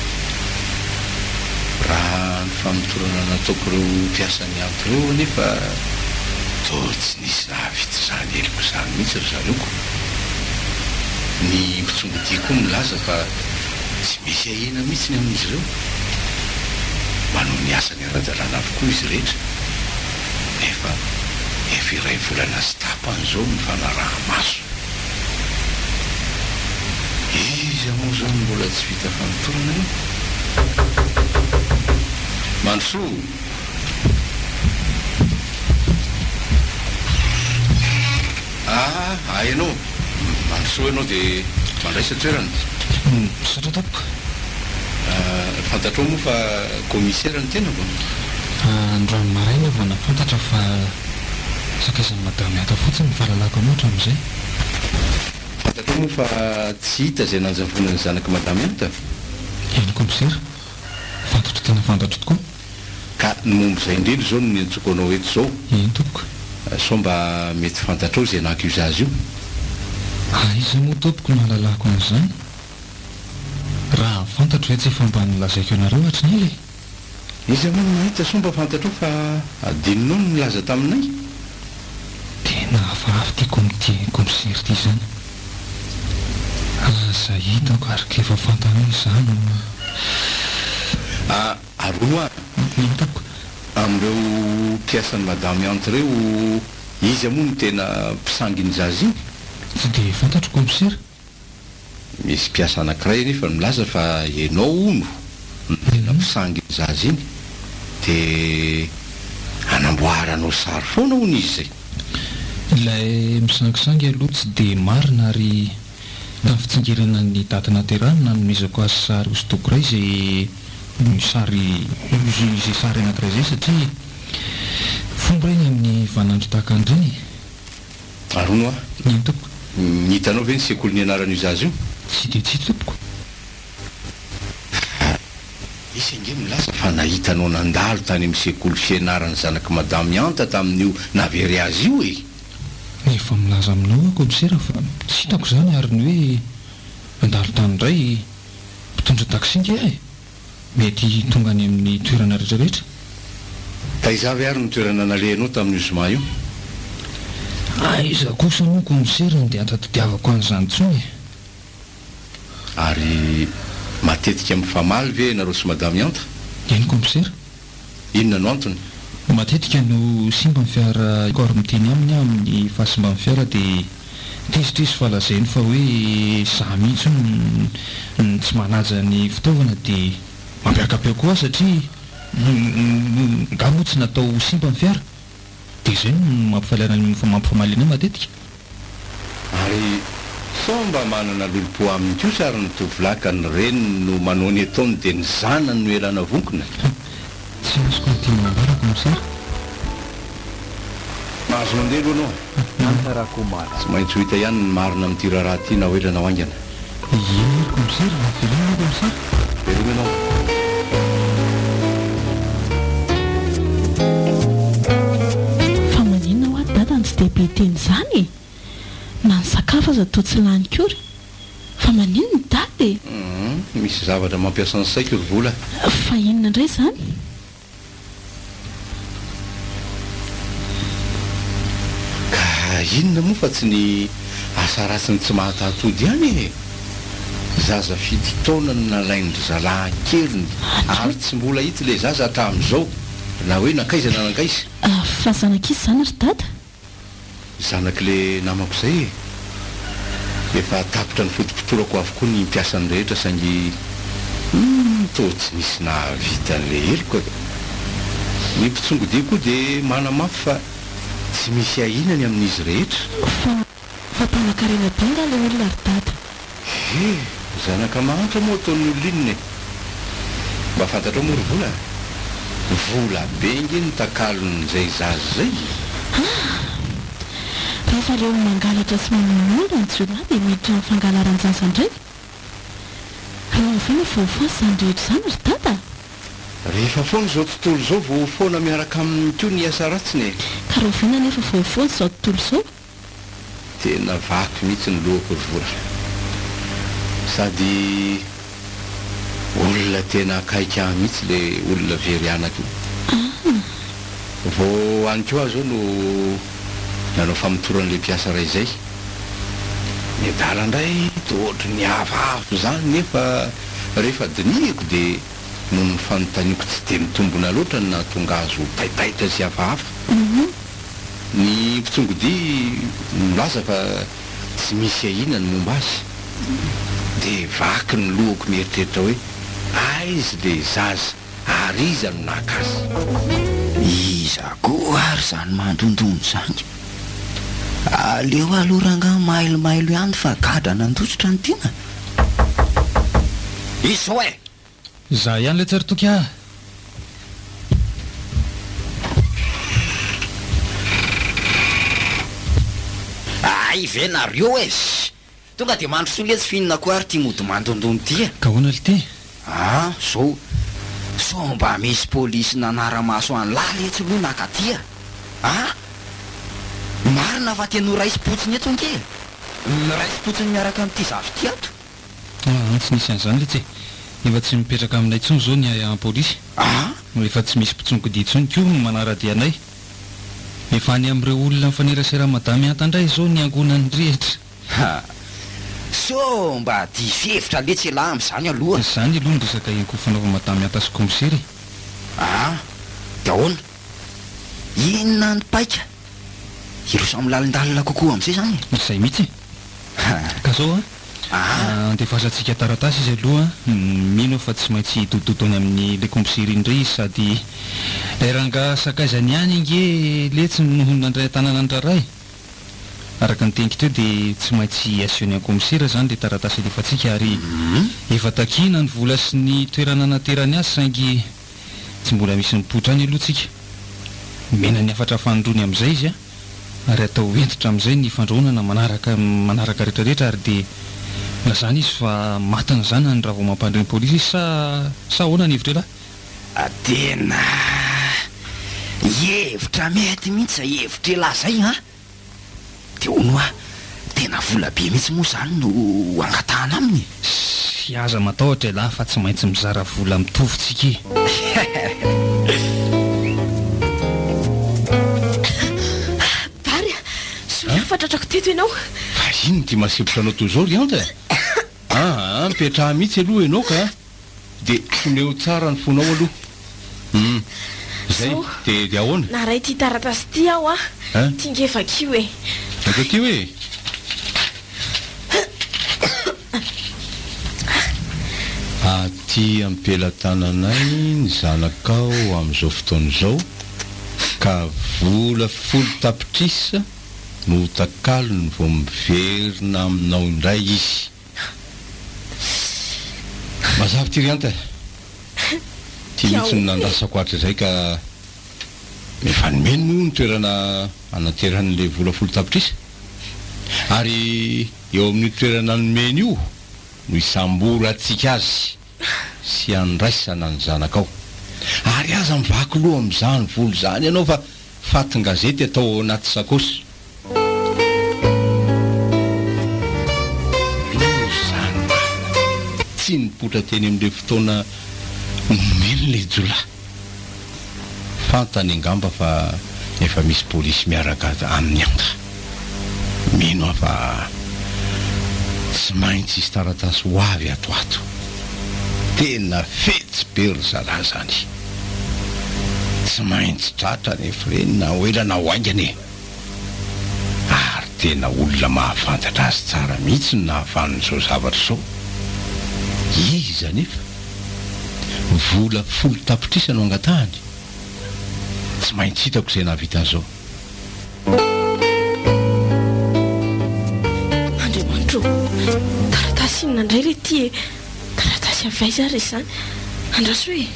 Raha ny famotorana nataoko ireo mpiasan'i Anta ireo anefa toa tsy nisy nahavita izany heloka izany mihitsy ry zareo ko. Ny mpitsongodia koa milaza fa Tsy misy ahiana mihitsy ny amin'izy ireo. Manao ny asany ara-dalàna avokoa izy rehetra, nefa efa iray volana sy tapany izao ny fanaraha-maso. Iza moa izao no mbola tsy vita famotorana eo? Mandrosoa! Ah, ah ianao! Mandrosoa ianao dia mandraisa toerana. Misaotra tompoko. Fantatrao moa fa commissaire ny tenako? Androany maraina vao nahafantatra fa sakaizan'i Madame Hata fotsiny ny fahalalako anao hatramin'izay. Fantatrao moa fa tsy hita izay nanjavonan'ny zanak'i Madame Hanta? Eny commissaire, fantatro tena fantatro tokoa. Ka ny momba izay indrindra izao no niantsoako anao eto izao. Eny tompoko. Sao mba mety fantatrao izay naka io zaza io? Aiza moa tompoko no ahalalako an'izany? Raha fantatro ve tsy efa mba nolazaiko anareo hatry ny ela e? Iza moa no nahita sao mba fantatrao fa adinonao ny nilaza taminay? Tena hafahafa ity comité commissaire ity izany. Aza hitako ary ka efa fantany hoe izaho no. Ah, ary hono hoa, Eny tompoko. Amin'ireo mpiasan'i Madame Hante ireo, iza moa no tena mpisangy iny zaza iny? Tsy dia fantatro commissaire. Misy mpiasa anankiray anefa milaza fa ianao hono no tena mpisangy iny zaza iny, dia anamboaranao sary foana hono izy izay. Ilay misangisangy aloha tsy dia marina ary tamin'ny fitsingerenan'ny daty nahaterahany no nanomezako azy sary hosodoko iray izay sary izay sary anankiray izay satria fomba ireny amin'ny vaninandro tahaka an'ireny e. Ary hono hoa, Eny tompoko. Hitanao ve ny sekoly nianaran'io zaza io? Tsy dia tsy tompoko. Fa misy ange milaza fa nahita anao nandalo tany amin'ny sekoly fianaran'ny zanak'i Madame Hanta tamin'io nahavery azy io e! Efa milaza aminao aho kaomisera fa tsy hitako izany ary ny hoe nandalo tany indray mpitondra taxi nge aho e! Mety tonga any amin'ny toerana rehetra rehetra. Taiza avy ary no toerana nalehanao tamin'io zoma io? Aiza kosa moa kaomisera no dia hahatadidiavako an'izany intsony e! Ary matetika mifamaly ve ianareo sy Madame Hanta? Eny kaomisera. Inona no antony? Matetika no simba ny fiara ary miteny aminy aho amin'ny fahasimban'ny fiara dia tezitra izy fa lazainy fa hoe za mihitsy hono no tsy manaja ny fitaovana dia mampiaka-peo koa aho satria nga moa tsy natao ho simba ny fiara? Dia izay no mampifamaly anay matetika. Ary sao mba manana lolompo aminy kosa ary ny tovolahy ka ny reniny no manao ny ataony dia ny zanany no ialana vonkina? Tsy azoko ny tianao ambara commissaire. Mahazo mandeha aloha anao e! Tsy maintsy ho hita ihany ny marina amin'ity raharaha ity na ho ela na ho haingana. Eny ary commissaire, veloma ianao commissaire. Veloma ianao. Fa maninona hoa dada no tsy dia be teny izany e? Na ny sakafo aza toa tsy lany kory. Fa maninona dada e? Humm, misy zavatra mampiasa ny saiko ry vola. Fa inona indray izany? Ka inona moa fa tsy ny asa ratsiny tsy mahatahotody ihany e! Zaza fito taona no nalain-dry zalahy an-keriny ary tsy mbola hita ilay zaza hatramin'izao na hoe nankaiza na nankaiza. Fa zanak'iza izany ry dada? Zanak'le namako izay e! Efa tapitra ny fotopotorako avokoa ny mpiasany rehetra saingy humm toa tsy nisy nahavita an'le heloka ka! Ny mpitsongodia koa dia manamafy fa tsy misy ahiana ny amin'izy rehetra. Fa fa mpanakarena be nga le olona ry dada? He! Zanaka mahantra moa ataon'ny olona inona e? Mba fantatrao moa ry vola? Vola be nge no takalon'izay zaza izay e! Ah! Rehefa leo mangalatra sy mamono olona ny jiolahy dia miditra amin'ny fangalaran-jaza indray? Rahoviana vao ho foana izany rehetra izany ry dada? Rehefa foana izao tontolo izao vao ho foana miaraka aminy koa ny asa ratsiny e! Ka rahoviana anefa vao ho foana izao tontolo izao? Tena vaky mihitsy ny lohako ry vola. Sady olona tena akaiky ahy mihitsy le olona very anaka io. Vao any koa aho zao no nanao famotorana le mpiasa iray zay. Ny adala indray toa ohatry ny hafahafa izany nefa rehefa dinihiko dia noho ny fanontaniako tsy dia mitombina loatra no nahatonga azy ho taitaitra sy hafahafa. Ny mpitsongodia milaza fa tsy misy ahiana ny momba azy. Dia vaky ny lohako mieritreritra hoe aiza le zaza ary iza no naka azy. Iza koa ary izany mandondona izany? Aleo aloha rangahy mailomailo ihany fa gadra nandositra ny tiana. Izao e! Izaho ihany ilay tsy ry Toky ah! Hay ve nareo e! Tonga dia mandrosoa letsy f'inona koa ary ty mody mandondona ty e! Ka ahoana lty? Ah, zao. Sao mba misy polisy nanara-maso an'lah letsy aloha naka aty a! Ah! Marina fa tena ho raisim-potsiny eto ange e! Miraisim-potsiny miaraka amin'ity zafy ity ato. Ah, tsy nisy an'izany letsy e! Efa tsy mipetraka aminay intsony izao ny ahiahin'ny polisy. Ah! Efa tsy misy mpitsongodia intsony koa no manara-dia anay. Efa any amin'ireo olona mifanerasera amin'i Madame Ihanta indray izao ny ankohonany rehetra. Ha! Sao mba diso hevitra letsy elah amin'izany aloha. Izany aloha ny resaka henoko fanaovan'i Madame Ihanta sy kaomisera e! Ah! Dia ahoana? Inona ny paika? Hiroso amin'ny lalindalina kokoa amin'izay izany e? Izay mihitsy e! Ka zao an! Andefasantsika taratasy izy aloha an! Mino aho fa tsy maintsy hidododo any amin'ny le kaomisera indray izy sady ilay rangahy sakaizany ihany ange letsy no nandray an-tanana ny raharaha e! Araka ny teniko teo dia tsy maintsy asehony an'i kaomisera izany ilay taratasy alefantsika ary efa takiana ny vola sy ny toerana anaterany azy saingy tsy mbola misy mipoitra any aloha tsika. Omena ny hafatra fanindroany amin'izay izy an! Ary atao hentitra amin'izay ny fandrahonana manaraka manaraka rehetra rehetra ary dia lazana izy fa maty ny zanany raha vao mampandre ny polisy izy sa sa ahoana ny hevitr'elah? Tena hevitra mety mihitsy izay hevitr'elah izay an! Dia hono hoa, tena vola be mihitsy moa izany no angatahana aminy e? Sy aza matahotra ialahy fa tsy maintsy mizara vola mitovy tsika e! Bary a! Soa ihany fa tratrako teto ianao. Fa inona ity mahasempotra anao toy izao ry Anta e? Aa, mipetraha mihitsy aloha ianao ka! Dia toneo tsara ny fonao aloha. Hum. Izay. Zao. Dia dia ahoana? Naharay ity taratasy ity aho a. Hein? Ity nge vakio e. Vakio aty hoe. Aty am-pelatananay ny zanakao amin'izao fotoana izao ka vola folo tapitrisa no ho takalony vao miverina aminao indray izy. Mazava ity ry Anta e! Ity mihitsy no nandrasako hatrizay ka efa nomeny moa ny toerana hanateran'ilay vola folo tapitrisa ary eo amin'io toerana nomeny io no hisamborantsika azy sy handraisana ny zanakao. Ary aza mivaky loha amin'izany vola izany ianao fa fatin-gazety atao ao anaty sakaosy. Loza ny marina. Tsy nipoitra teny amin'ilay fotoana nomeny ilay jiolahy. Fantany angamba fa efa misy polisy miaraka aminy anta. Mino aho fa tsy maintsy hisy taratasy ho avy ato ato. Tena fetsy be ry zalahy zany. Tsy maintsy tratra anefa ireny na ho ela na ho haingana e. Ary tena olona mahafantatra azy tsara mihitsy no nahavanona izao zavatra izao. Iza anefa? Vola folo tapitrisa no angatahany. Tsy maintsy hitako izay nahavita an'izao. Andriamanitra ô! Taratasy inona indray re ity e? Taratasy avy aiza ary izany? Andraso e!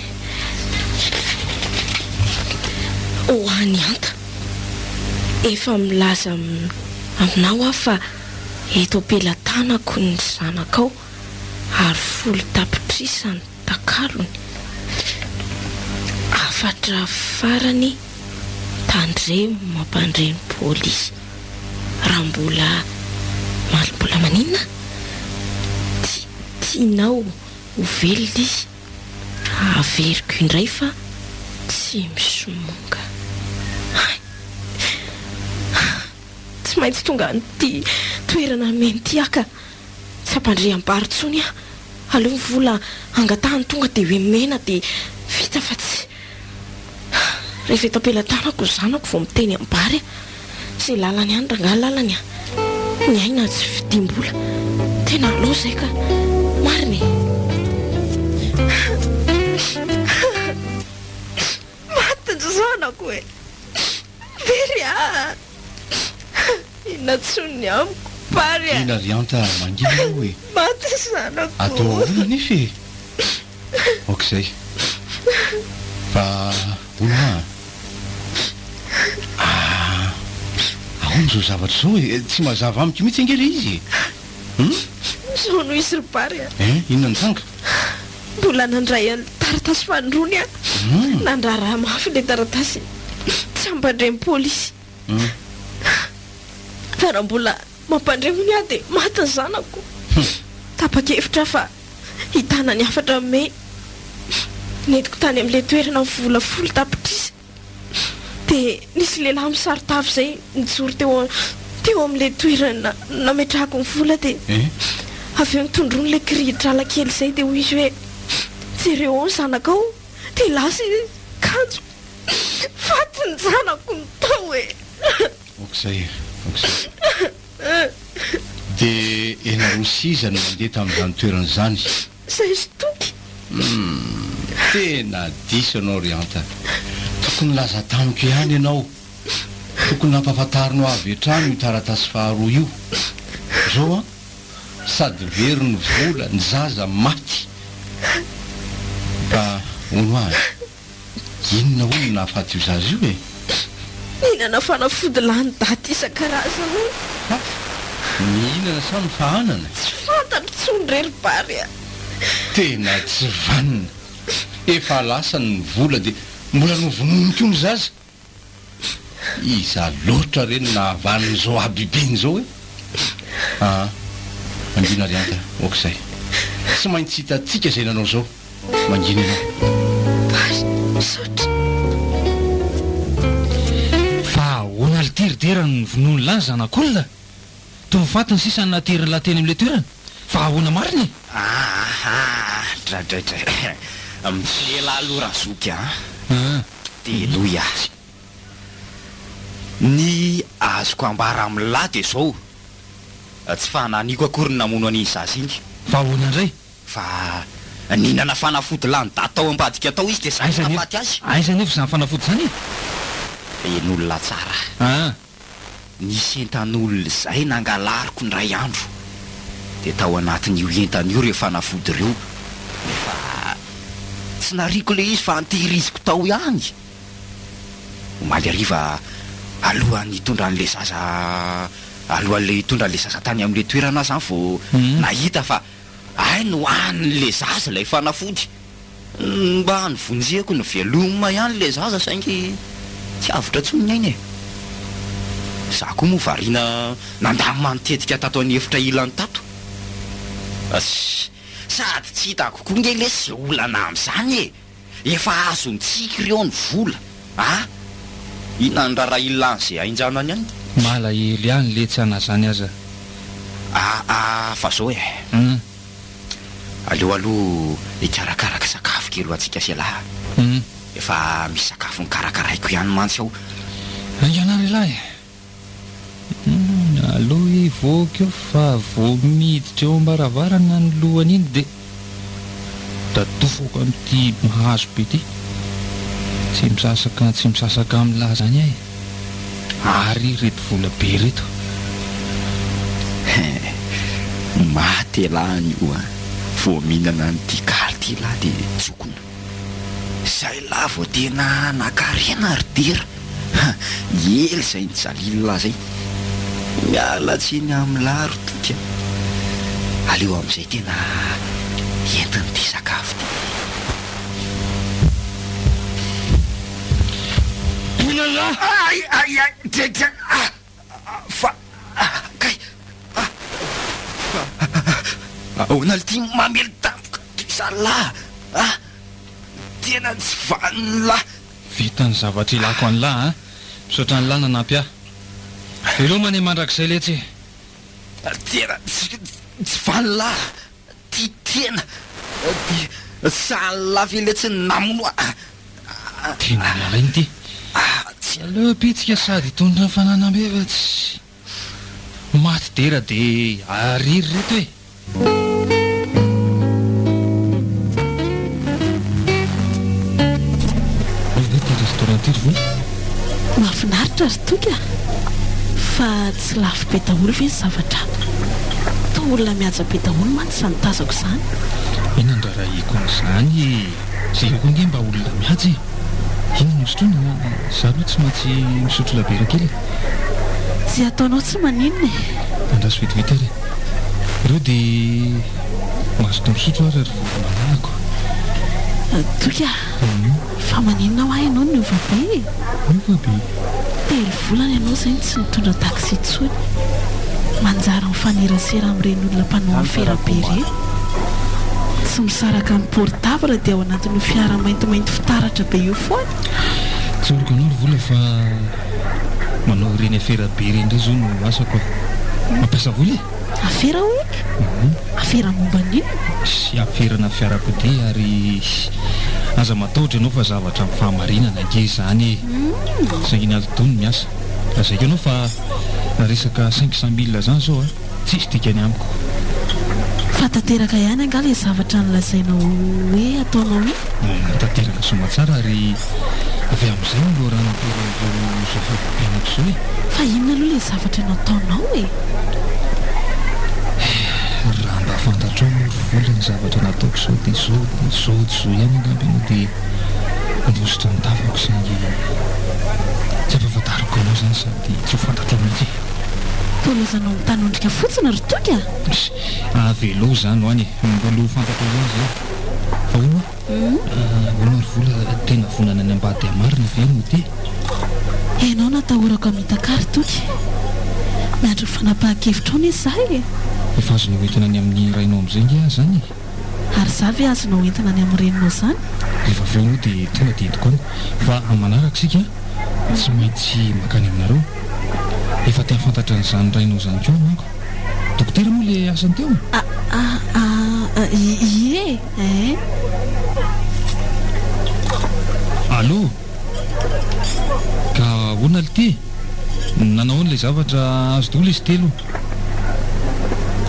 Ho an'i Anta. Efa milaza aminao aho fa eto am-pelatanako ny zanakao ary folo tapitrisa ny takalony. Hafatra farany, tandremo mampandre ny polisy. Raha mbola mbola maninona? Tianao ho velona izy. Averiko indray fa tsy misomonga. Hay! Tsy maintsy tonga amin'ity toerana nomeny ity aho ka. Tsy hampandre am-bary intsony aho. Aleo ny vola angatahany tonga dia omena dia vita fa tsy. Rehefa eto am-pelatanako ny zanako vao miteny am-bary aho. Izay lalany ihany rangahy lalany a! Ny aina tsy vidiam-bola. Tena aleo izay ka. Marina e! Maty ny zanako e! Very aho! Inona intsony ny amiko Bary a! Ela ry Anta mangina aloha e! Maty ny zanako! Atao ahoana anefa e? Aoka izay. Fa hono hoa a! Ahoana izao zavatra izao e? Tsy mazava amiko mihitsy ange ilay izy e! Hum? Izao no izy ry Bary a! Hein? Inona no tranga? Mbola nandray an'ny taratasy fanindroany aho. Nandraharaha mafy ilay taratasy tsy hampandre ny polisy. Fa raha mbola mampandre hono aho dia maty ny zanako. Tapa-kevitra aho fa hitana ny hafatra nomeny. Nentiko tany amin'ilay toerana ny vola 10 tapitrisa. Dia nisy lehilahy misaron-tava izay nijoro teo teo amin'ilay toerana nametrahako ny vola dia avy eo nitondroiny ilay kirihitr'ala kely izay dia hoy izy hoe, jereo ao ny zanakao dia lasa izy kanjo faty ny zanako no tao e! Ok izay e, ok izay. Dia ianareo sy iza no nandeha tamin'izany toerana izany? Izay ry Toky. Humm, tena diso ianao ry Anta. Tokony nilaza tamiko ihany ianao. Tokony nampahafantarinao avy hatrany io taratasy faharoa io. Izao an, sady very ny vola, ny zaza maty. Fa hono hoa e, Inona hono no nahafaty io zaza io e? Nihinana fanafody lany daty isan-karazany hono. Ha! Nihinana sa nofahanana? Tsy fantatro intsony re ry Bary a! Tena tsy vanona! Efa lasany ny vola dia mbola novonoiny koa ny zaza? Iza loatra re no nahavanona izao habibiana izao e? Aa, mangina ry Anta, ok izay. Tsy maintsy hitantsika izay nanao izao. Mangina ianao. Bary, misaotra. Fa ahoana ry ry Dera no novonoin'lah ny zanak'olona? Toa ny fatiny sisa no naterin'lah teny amin'ilay toerana. Fa ahoana marina e? Aa, dradraidray. Mitsiela aloha razoky a. Dia henoy ahy. Ny azoko ambara amin'lah dia izao, tsy fananiko akory ny namono an'iny zaza iny. Fa ahoana indray? Fa nihinana fanafody lany daty tao ambadika tao izy dia izay no nahafaty azy. Aiza anefa izany fanafody izany e? Henoy tsara. Ah. Nisy entan'olona izay nangalariko indray andro, dia tao anatin'io entana io ireo fanafody ireo, nefa tsy nariako ilay izy fa notehiriziko tao ihany. Omaly hariva alohan'ny hitondra an'ilay zaza, alohan'ilay hitondra an'ilay zaza tany amin'ilay toerana aho izany vao nahita fa hay nohanin'ilay zaza ilay fanafody. Mba novonjeko novelomina ihany ilay zaza saingy tsy avotra intsony ny ainy e! Za koa moa variana nandamina ny tetika tato an'efitra ilany tato. Sady tsy hitako koa nge lesy ze olana amin'izany e! Efa azontsika ireo ny vola a! Inona ny raharaha ilany ze ain-janany any? Malahelo ihany letsy ana zany aza. Aa fa zao e! Aleo aloha hikarakaraka sakafo kely ho antsika sy ialahy a! Efa misy sakafo nokarakaraiko ihany mantsy ao. Haingana ry lahy e! Aleo hivoaka eo fa vao miditra eo am-baravarana ny lohany iny dia dadofako amin'ity hazo be ity. Tsy misasaka tsy misasaka amin'lah izany aho e! Ary ireto vola be ireto. He, maty elah anio a! Vao mihinana an'ity kaly ity elah dia tsokona. Izay elah vao tena hanan-karena ry Dera. Ha, ela izay nijalian'lah izay. Miala tsiny amin'lah ry Toky a! Aleo amin'izay tena entin'ity sakafo ity. Ay ay ay dredra ah fa kay ah fa ahoana lty mamely tampoka ty zalahy ah tena tsy vanona lah. Vita ny zavatra ilako an'lah a! Misaotra an'lah nanampy ahy. Veloma anie mandrakizay letsy e! Tena tsy vanona lah. Tia tena dia sahala ve letsy ny namono a. Tena miala iny ity. Aleo apitsika sady hitondra ny fananam-be fa tsy maty dera dia ariry reto e. Mahafinaritra ry Toky a! Fa tsy lafo be daholo ve ny zavatra ato? Toa olona mihaja be daholo mantsy izany tazako izany. Inona no raharahiako an'izany e! Izay eo koa ange mba olona mihaja e! Inona no sotroina? Izaho aloha tsy maintsy misotro labiera kely e! Tsy ataonao tsy maninona e! Andraso vetivety ary e! Ireo dia mazotoa misotro ary ry volomalalako. Toky a! Fa maninona hoa ianao no niova be e? Niova be? Telo volana ianao izay no tsy nitondra taxi intsony. Manjary mifanerasera amin'ireny olona mpanao afera be ireny. Tsy misaraka amin'ny portable dia ao anatin'io fiara maintimainty fitaratra be io foana. Tsoriko anao ry vola fa manao ireny afera be ireny indray izao no asako a! Mampiasa vola e! Afera hono? Afera momba ny inona? Sy aferana fiarakodia ary aza matahotra ianao fa zavatra amin'ny fahamarinana ange izany e! Saingy ny atidoha no miasa. Lazaiko anao fa resaka 500 mille izany izao a, tsisy dikany amiko. Fa tanteraka ihany angaha ilay zavatra nolazainao hoe ataonao iny? Tanteraka soamatsara ary avy amin'izay no loharanon'ireo izao fiainako izao e! Fa inona aloha ilay zavatra nataonao e? Raha mba fantatrao moa ry vola ny zavatra nataoko izao dia izao izao dia izao ihany angamba ianao dia handositra ny tavako saingy tsy ampahafantariko anao izany sady tsy ho fantatrao mihitsy e! Toa lazainao mitanondrika fotsiny ry Toky a! Avelao izany ho any e! Mbola ho fantatrao ihany izay fa hono hoa! Ahoana ry vola, tena vonana ny ambady marina ve no te? Ianao no atahorako hamitaka ahy ry Toky. Miandry ny fanapahan-kevitrao anie izaho e! Efa azonao entina any amin'ny rainao amin'izay ange aho izany e! Ary izaho ve azonao entina any amin'ny reninao izany? Rehefa avy eo aloha dia tonga dia entiko any. Fa amin'ny manaraka isika tsy maintsy mankany aminareo. Efa te hahafantatra an'izany rainao izany koa aho manko. Dokotera moa ilay asany teo? A, a, a, ie e! Allô? Ka ahoana lty? Nanao ahoana ilay zavatra azo daholo izy telo?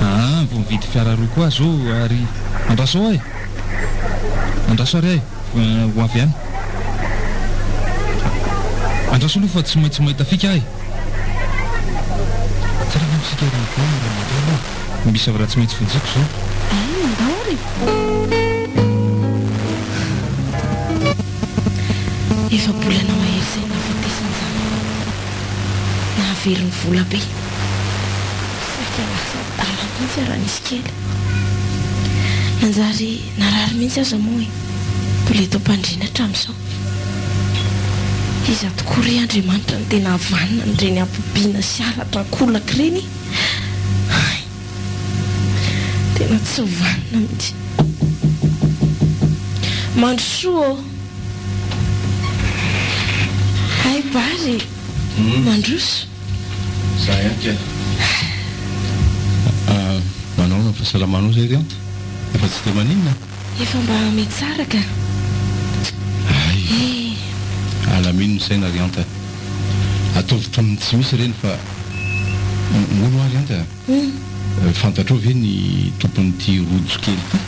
Aa, vao mividy fiara roa koa aho izao ary andraso ao aho e! Andraso ary aho e, ho avy any. Andraso aloha fa tsy maintsy mahita fika aho e! Tsara angamba isika ry Vola raha mandeha aloha e! Misy zavatra tsy maintsy vonjeko izao. Hay, andao ary e! Efa-bolana mahery izay nahafatesany zanako. Nahavery ny vola be. Saika lasa adala mihitsy aho raha nisy kely. Nanjary narary mihitsy aza moa e. Mbola eto am-pandriana hatramin'izao. Iza tokoa re Andriamanitra no tena havanona an'ireny habibiana sy halatra ankolaka ireny e? Hay! Tena tsy vanona mihitsy. Mandrosoa ô! Hay Bary! Mandroso. Za ihany ka. Manao ahoana ny fahasalamanao zay ry Anta? Efa tsy dia maninona? Efa mba mitsara ka. Hay. Eh. Alamino ny saina ry Anta. Ataovy toy ny tsy misy ireny fa hono hoa ry Anta a. Fantatrao ve ny tompon'ity rojo kely ity?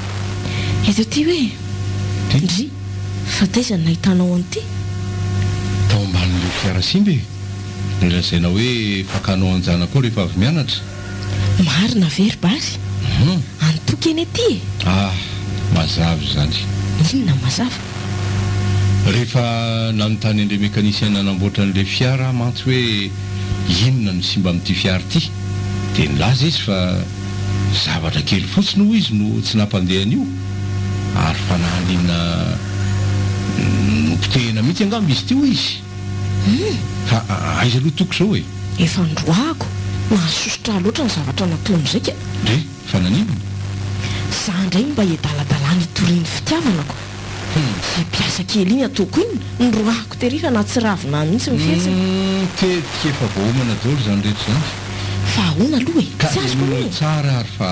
Eto ity hoe? Ty? Ndry, fa taiza no nahitanao an'ity? Tao ambanin'ilay fiara simba e! Ilay lazaina hoe fakanao an-janakao rehefa avy mianatra. Marina ve ry Bary? Hum. Antoky anie ity e! Ah, mazava izany. Inona no mazava? Rehefa nanontany an'ilay mécanicien nanamboatra an'ilay fiara aho mantsy hoe inona no simba amin'ity fiara ity dia nilaza izy fa zavatra kely fotsiny hoy izy no tsy nampandeha an'io ary fanahiniana nopotehina mihitsy angamba izy ity hoy izy. Hum! Fa aiza aloha toko izao e? Efa noroahako, nahasosotra ahy loatra ny zavatra nataony izay ka. Ndry, fa naninona? Za indray no mba hiadaladalana hitorian'ny fitiavana ko. Hum. Ilay mpiasa kely iny ataoko inona? Noroahako tery fa nahatsiravina ahy mihitsy ny fihetsiny. Hum, tetika efa voaomana daholo izany rehetra izany. Fa ahoana aloha e? Ka Tsy azoko henoy aloha e! tsara ary fa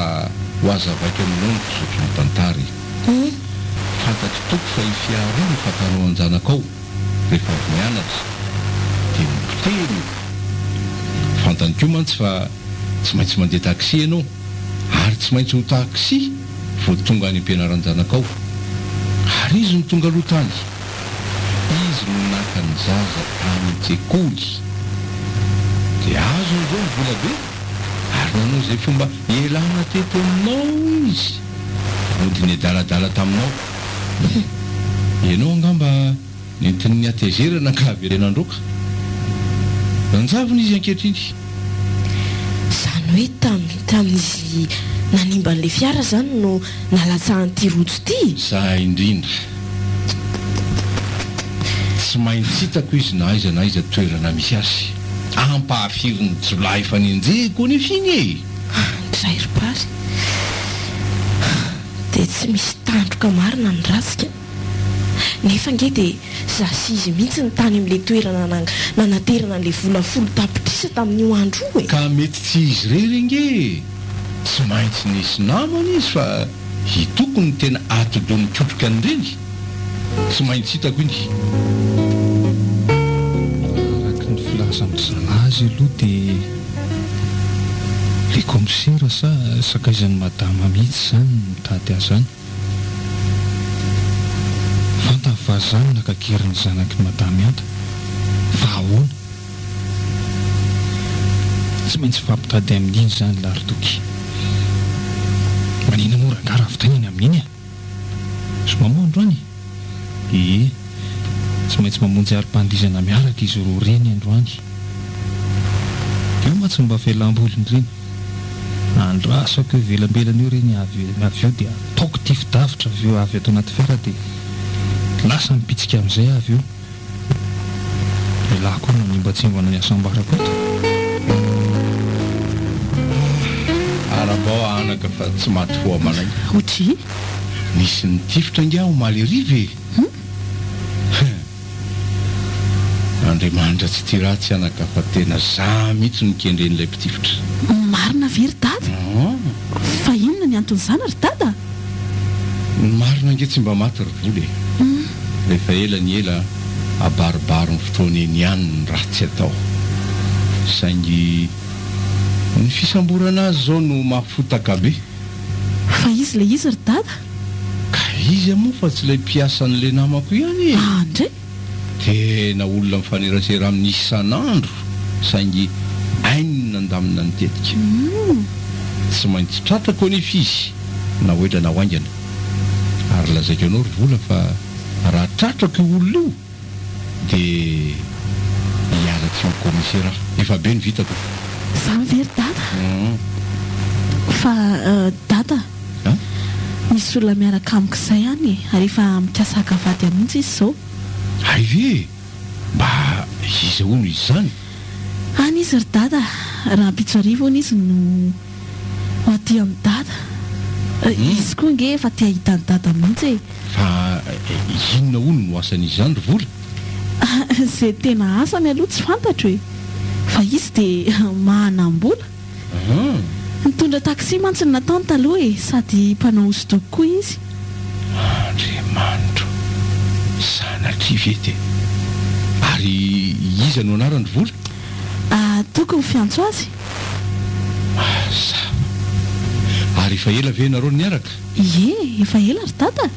ho hazavaiko aminao ny fizotry ny tantara e. Hum. Fantatr'i Toky fa io fiara io no fakanao an-janakao rehefa avy mianatra dia nopotehiny io. Fantany koa mantsy fa tsy maintsy mandeha taxi ianao ary tsy maintsy ho taxi vao tonga any am-pianaran-janakao. Ary izy no tonga aloha tany. Izy no naka ny zaza tany an-tsekoly. Dia azony izao ny vola be ary nanao izay fomba hialana teto aminao izy. Mody niadaladala taminao. Ianao angamba nentin'ny hatezerana ka avereno handroaka. Nanjavona izy ankehitriny. Izany hoe tamin'izy nanimba an'ilay fiara izany no nalatsahan'ity rojo ity? Za indrindra. Tsy maintsy hitako izy na aiza na aiza toerana misy azy. Ampahafirin'ny jiolahy efa nenjehiko anefa iny e! Ndray ry Bary. Dia tsy misy tandroka marina ny ratsy ka. Nefa ange dia za sy izy mihitsy no tany amin'ilay toerana nanaterana an'ilay vola folo tapitrisa tamin'io andro io e! Ka mety tsy izy irery ange e! Tsy maintsy nisy namany izy fa hitoko ny tena atidoha nikotroka an'ireny! Tsy maintsy hitako iny! Araka ny filazan-dry zalahy azy aloha dia ilay kaomisera sa sakaizan'i madama mihitsy izany no mitady azy any. Fantany fa za no naka an-keriny ny zanak'i Madame Hanta. Fa ahoana? Tsy maintsy mifampitady amin'iny izany lahy ry Toky. Manina moa rangahy raha vitaina ny amin'iny e? Zoma moa androany? Ie, tsy maintsy mamonjy alim-pandihizana miaraka izy roa ireny androany. Io mantsy no mba fialam-boliny ireny. Andrasako eo ivelambelany eo ireny avy avy eo dia ataoko tifi-davitra avy eo avy ato anaty fiara dia lasa mipitsika amin'izay aho avy eo. Elah koa manimbatsimbana ny hasambarako eto. Arabao anaka fa tsy maty fo aman'aina. Otri. Nisy nitifitra angaha omaly hariva e? Hum? Hum. Andriamanitra tsy tia ratsy anaka fa tena za mihitsy no kendren'ilay mpitifitra. Marina ve ry dada? Fa inona ny anton'izany ry dada? Ny marina ange tsy mba maty ry vola e. Rehefa ela ny ela abaribarin'ny fotoana eny ihany ny ratsy atao. Saingy ny fisamborana azy izao no mafotaka be. Fa izy ilay izy ry dada? Ka iza moa fa tsy ilay mpiasan'ilay namako ihany e! Ah ndray! Tena olona mifanerasera aminy isan'andro saingy hainy ny nandamina ny tetika. Tsy maintsy tratrako anefa izy na ho ela na ho haingana. Ary lazaiko anao ry Vola fa raha tratrako io olona io dia hiala tsy ho kaomisera aho. Efa be ny vitako. Izany ve ry Dada? Fa Dada, misy olona miaraka amiko izay any e, ary efa mikasa haka vady ahy mihitsy izy izao. Hay ve e! Mba iza hono izy izany? Any izy ry Dada, rahampitso hariva hono izy no ho aty amin'i Dada. Izy koa ange efa te hahita an'i Dada mihitsy e! Fa inona hono no asan'izy izany ry Vola? Izay tena asany aloha tsy fantatro e! Fa izy dia manam-bola. Nitondra taxi mantsy ny nataony taloha e! Sady mpanao hosodoko koa izy. Andriamanitro! Sanatria ve dia. Ary iza no anarany ry Vola? Toky ny fiantso azy. Mazava. Ary efa ela ve ianareo no niaraka? Ie, efa ela ry dada.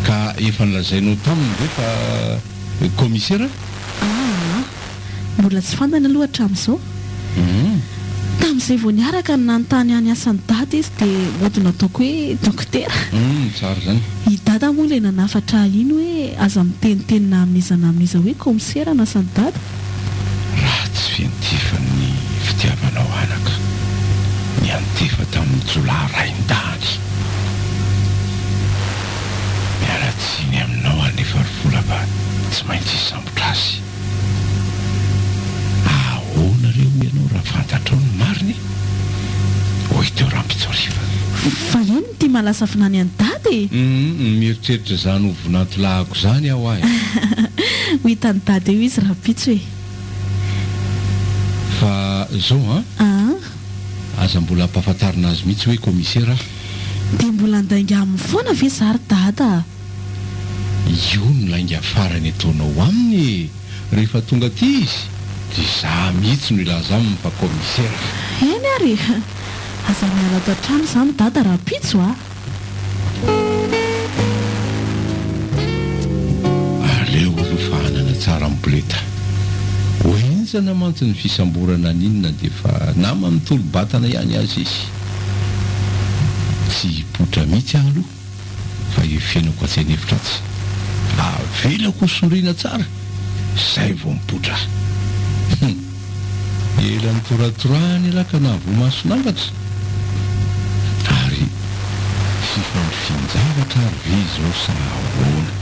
Ka efa nolazainao taminy ve fa kaomisera? Aa, mbola tsy fantany aloha hatramin'izao. Tamin'izay vao niaraka no nanontany ahy ny asan'i dada izy dia mody nataoko hoe dokotera. Humm, tsara izany. I dada moa ilay nanafatra ahy iny hoe aza miteniteny na amin'iza na amin'iza hoe kaomisera ny asan'i dada. Ratsy fiantefan'ny fitiavanao anaka. Niantefa tamin'ny jiolahy rain-dahiny. Miala tsiny aminao anefa ry Vola fa tsy maintsy hisambotra azy. Ahoana re hoy ianao raha fantatrao ny marina e? Ho hita eo rahampitso hariva. Fa inona ity mahalasa vinany an'i Dada e? Humm, mieritreritra izany ho vinantolahako izany aho ahy. Ho hitan'i Dada eo izy rahampitso e. Fa izao an, Aa. aza mbola ampahafantarina azy mihitsy hoe komisera aho. Dia mbola handainga aminy foana ve za ry Dada a? Io no lainga farany ataonao aminy e! Rehefa tonga aty izy dia za mihitsy no hilaza aminy fa kaomisera. Eny ary e! Aza miala ato an-trano izany Dada rahampitso a! Aleo aloha fahanana tsara ny boleta. Ho enjana. Henjana mantsy ny fisamborana an'iny na dia efa naman'ny tolo-batana ihany aza izy. Tsy hipoitra mihitsy aho aloha fa efenako atsy an'efitra atsy. Avelako ho sondriana tsara izay vao mipoitra aho. Hum! Ela nitoratorahana ialahy ka nahavoa mason'angatra. Ary fifandrifian-javatra ary ve izao sa ahoana?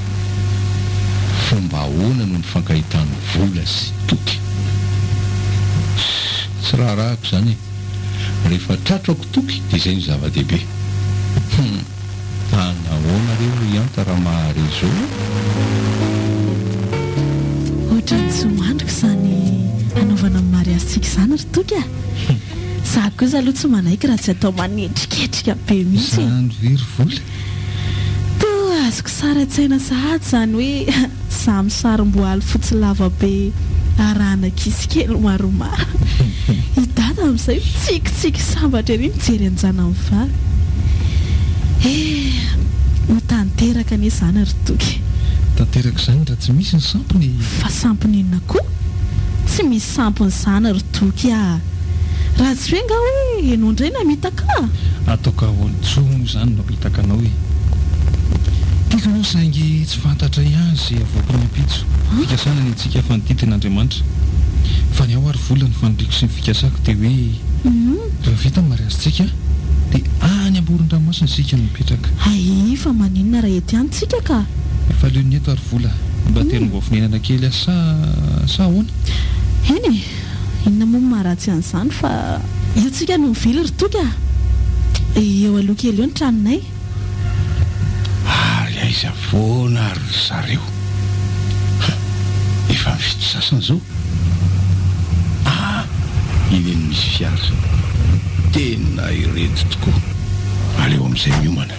Fomba ahoana no nifankahitan'i Vola sy Toky? Tsy raharahako izany e! Rehefa tratrako Toky dia izay no zava-dehibe. Hum! Anahoana re hoy Hanta raha mahare izao e? Ohatran'ny tsy ho andriko izany hanaovana ny mariazintsika izany ry Toky a! Za kosa aloha tsy manaiky raha tsy atao manetriketrika be mihitsy e! Izany ve ry Vola? Toa azoko sary an-tsaina sahady izany hoe za misarom-boaly fotsy lava be arahana ankizy kely maromaro. I Dada amin'izay mitsikitsiky sambatra ery mijery an-janany vavy. Eh! Ho tanteraka anie izany ry Toky. Tanteraka izany raha tsy misy ny sampona e! Fa sampona inona koa? Tsy misy sampona izany ry Toky ah! Raha tsy hoe nga hoe enao indray namitaka ah! Ataoko ahoana intsony moa izany no hamitaka anao e! Tiako ianao saingy tsy fantatra ihany izay havoaky ny ampitso. Fikasana ny antsika fa ny didin' Andriamanitra. Fa ny aho ary vola ny faniriako sy ny fikasako dia hoe rehefa vita ny mariazintsika dia any amoron-dranomasina isika no mipetraka. Hay fa maninona raha eto ihany tsika ka! Efa aleon'ny eto ary vola mba te hanova fonenana kely aho sa sa ahoana? Eny e! Inona moa no maharatsy an'izany fa io tsika no mivily ry Toky a! Eo aloha kely eo ny tranonay. Ary aiza foana ary ry zareo? Ha! Efa mifidy sasany izao? Ah! Ireny misy fiara. Tena ireto tokoa. Aleo amin'izay miomana.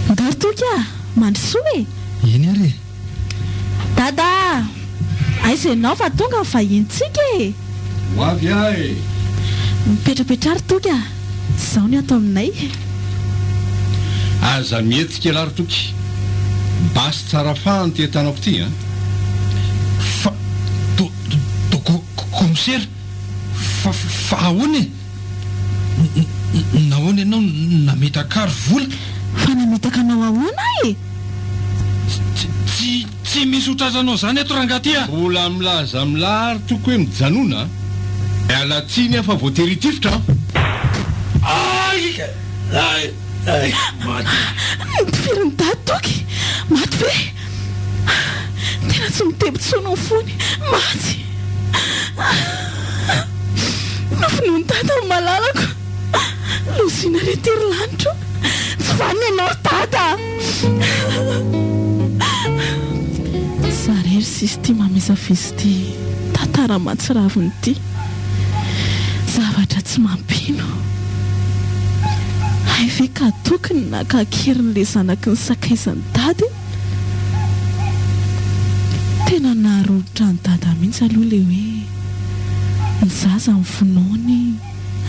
Ndao ry Toky a! Mandrosoa e! Eny ary e! Dada a! Aiza ianao fa tonga ny vahinintsika e! Ho avy aho e! Mipetrapetraha ry Toky a! Izao ny ato aminay. Aza mihetsika ialahy ry Toky. Basy tsara fahana ity an-tanako ity an! Fa do do ko kaomisera! Fa fa ahoana e? Nahoana ianao no namitaka ahy ry vola? Fa namitaka anao ahoana aho e? Tsy tsy misy ho tratranao izany eto rangahy ty a! Mbola milaza amin'lah ry Toky hoe mijanona a! Miala tsiny aho fa voatery hitifitra an! Ay! Ay! Ay! Maty! Notifirin'i Dada Toky! Maty ve? Tena tsy mitempo intsony ny fony. Maty! Novonoin'i Dada ny malalako. Lozina re ity ry lanitro. Tsy vanona ianao ry Dada a! Za rery sisa ity mamisavisa ity tantara mahatsiravina ity. Zavatra tsy mampino. Hay ve ka Toky no naka an-keriny ilay zanaky ny sakaizan'i Dada e? Tena naharomotra an'i Dada mihitsy aloha ilay hoe ny zaza novonoiny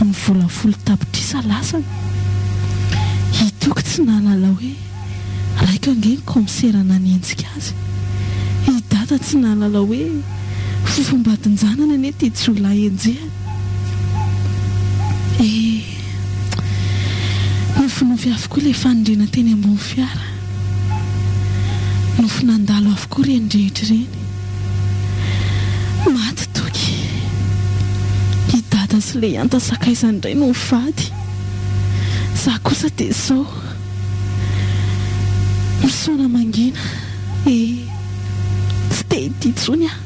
ny vola 10 tapitrisa lasany. I Toky tsy nahalala hoe raiko ange ny kaomisera nanenjika azy. I Dada tsy nahalala hoe fofombadin-janany anie ity jiolahy enjehiny. Eh! Nofinofy avokoa ilay fanindriana teny ambony fiara. Nofy nandalo avokoa ireny rehetra ireny. Maty Toky. I Dada sy ilay Hanta sakaizany indray no nivady. Izaho kosa dia izao. Misaona mangina. Eh! Tsy te hitia intsony aho.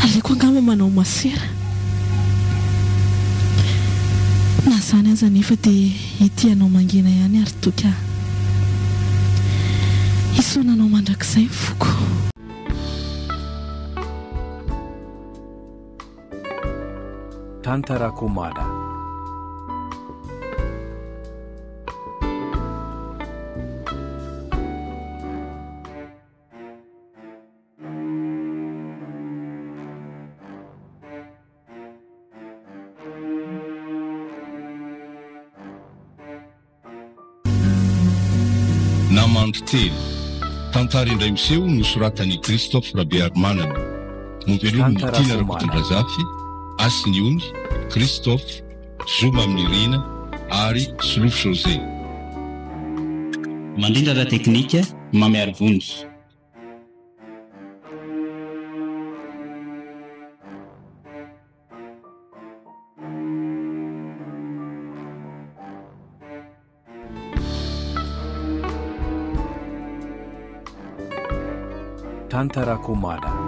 Aleoko angamba manao masera. Na izany aza anefa dia hitia anao mangina ihany aho ry Toky ah. Hisaona anao mandrakizay ny foko. Tantara Komada. Namandry telo. Tantara indray miseho nosoratan'i Christophe Rabearimanana. Novelomin'i Tantara Tiana fomana. Rakotondrazafy, Hasiniony, Christophe, Zo Maminirina ary Solofo José. Mandrindra ara-teknika, Mamiarivony. Tantara Komada.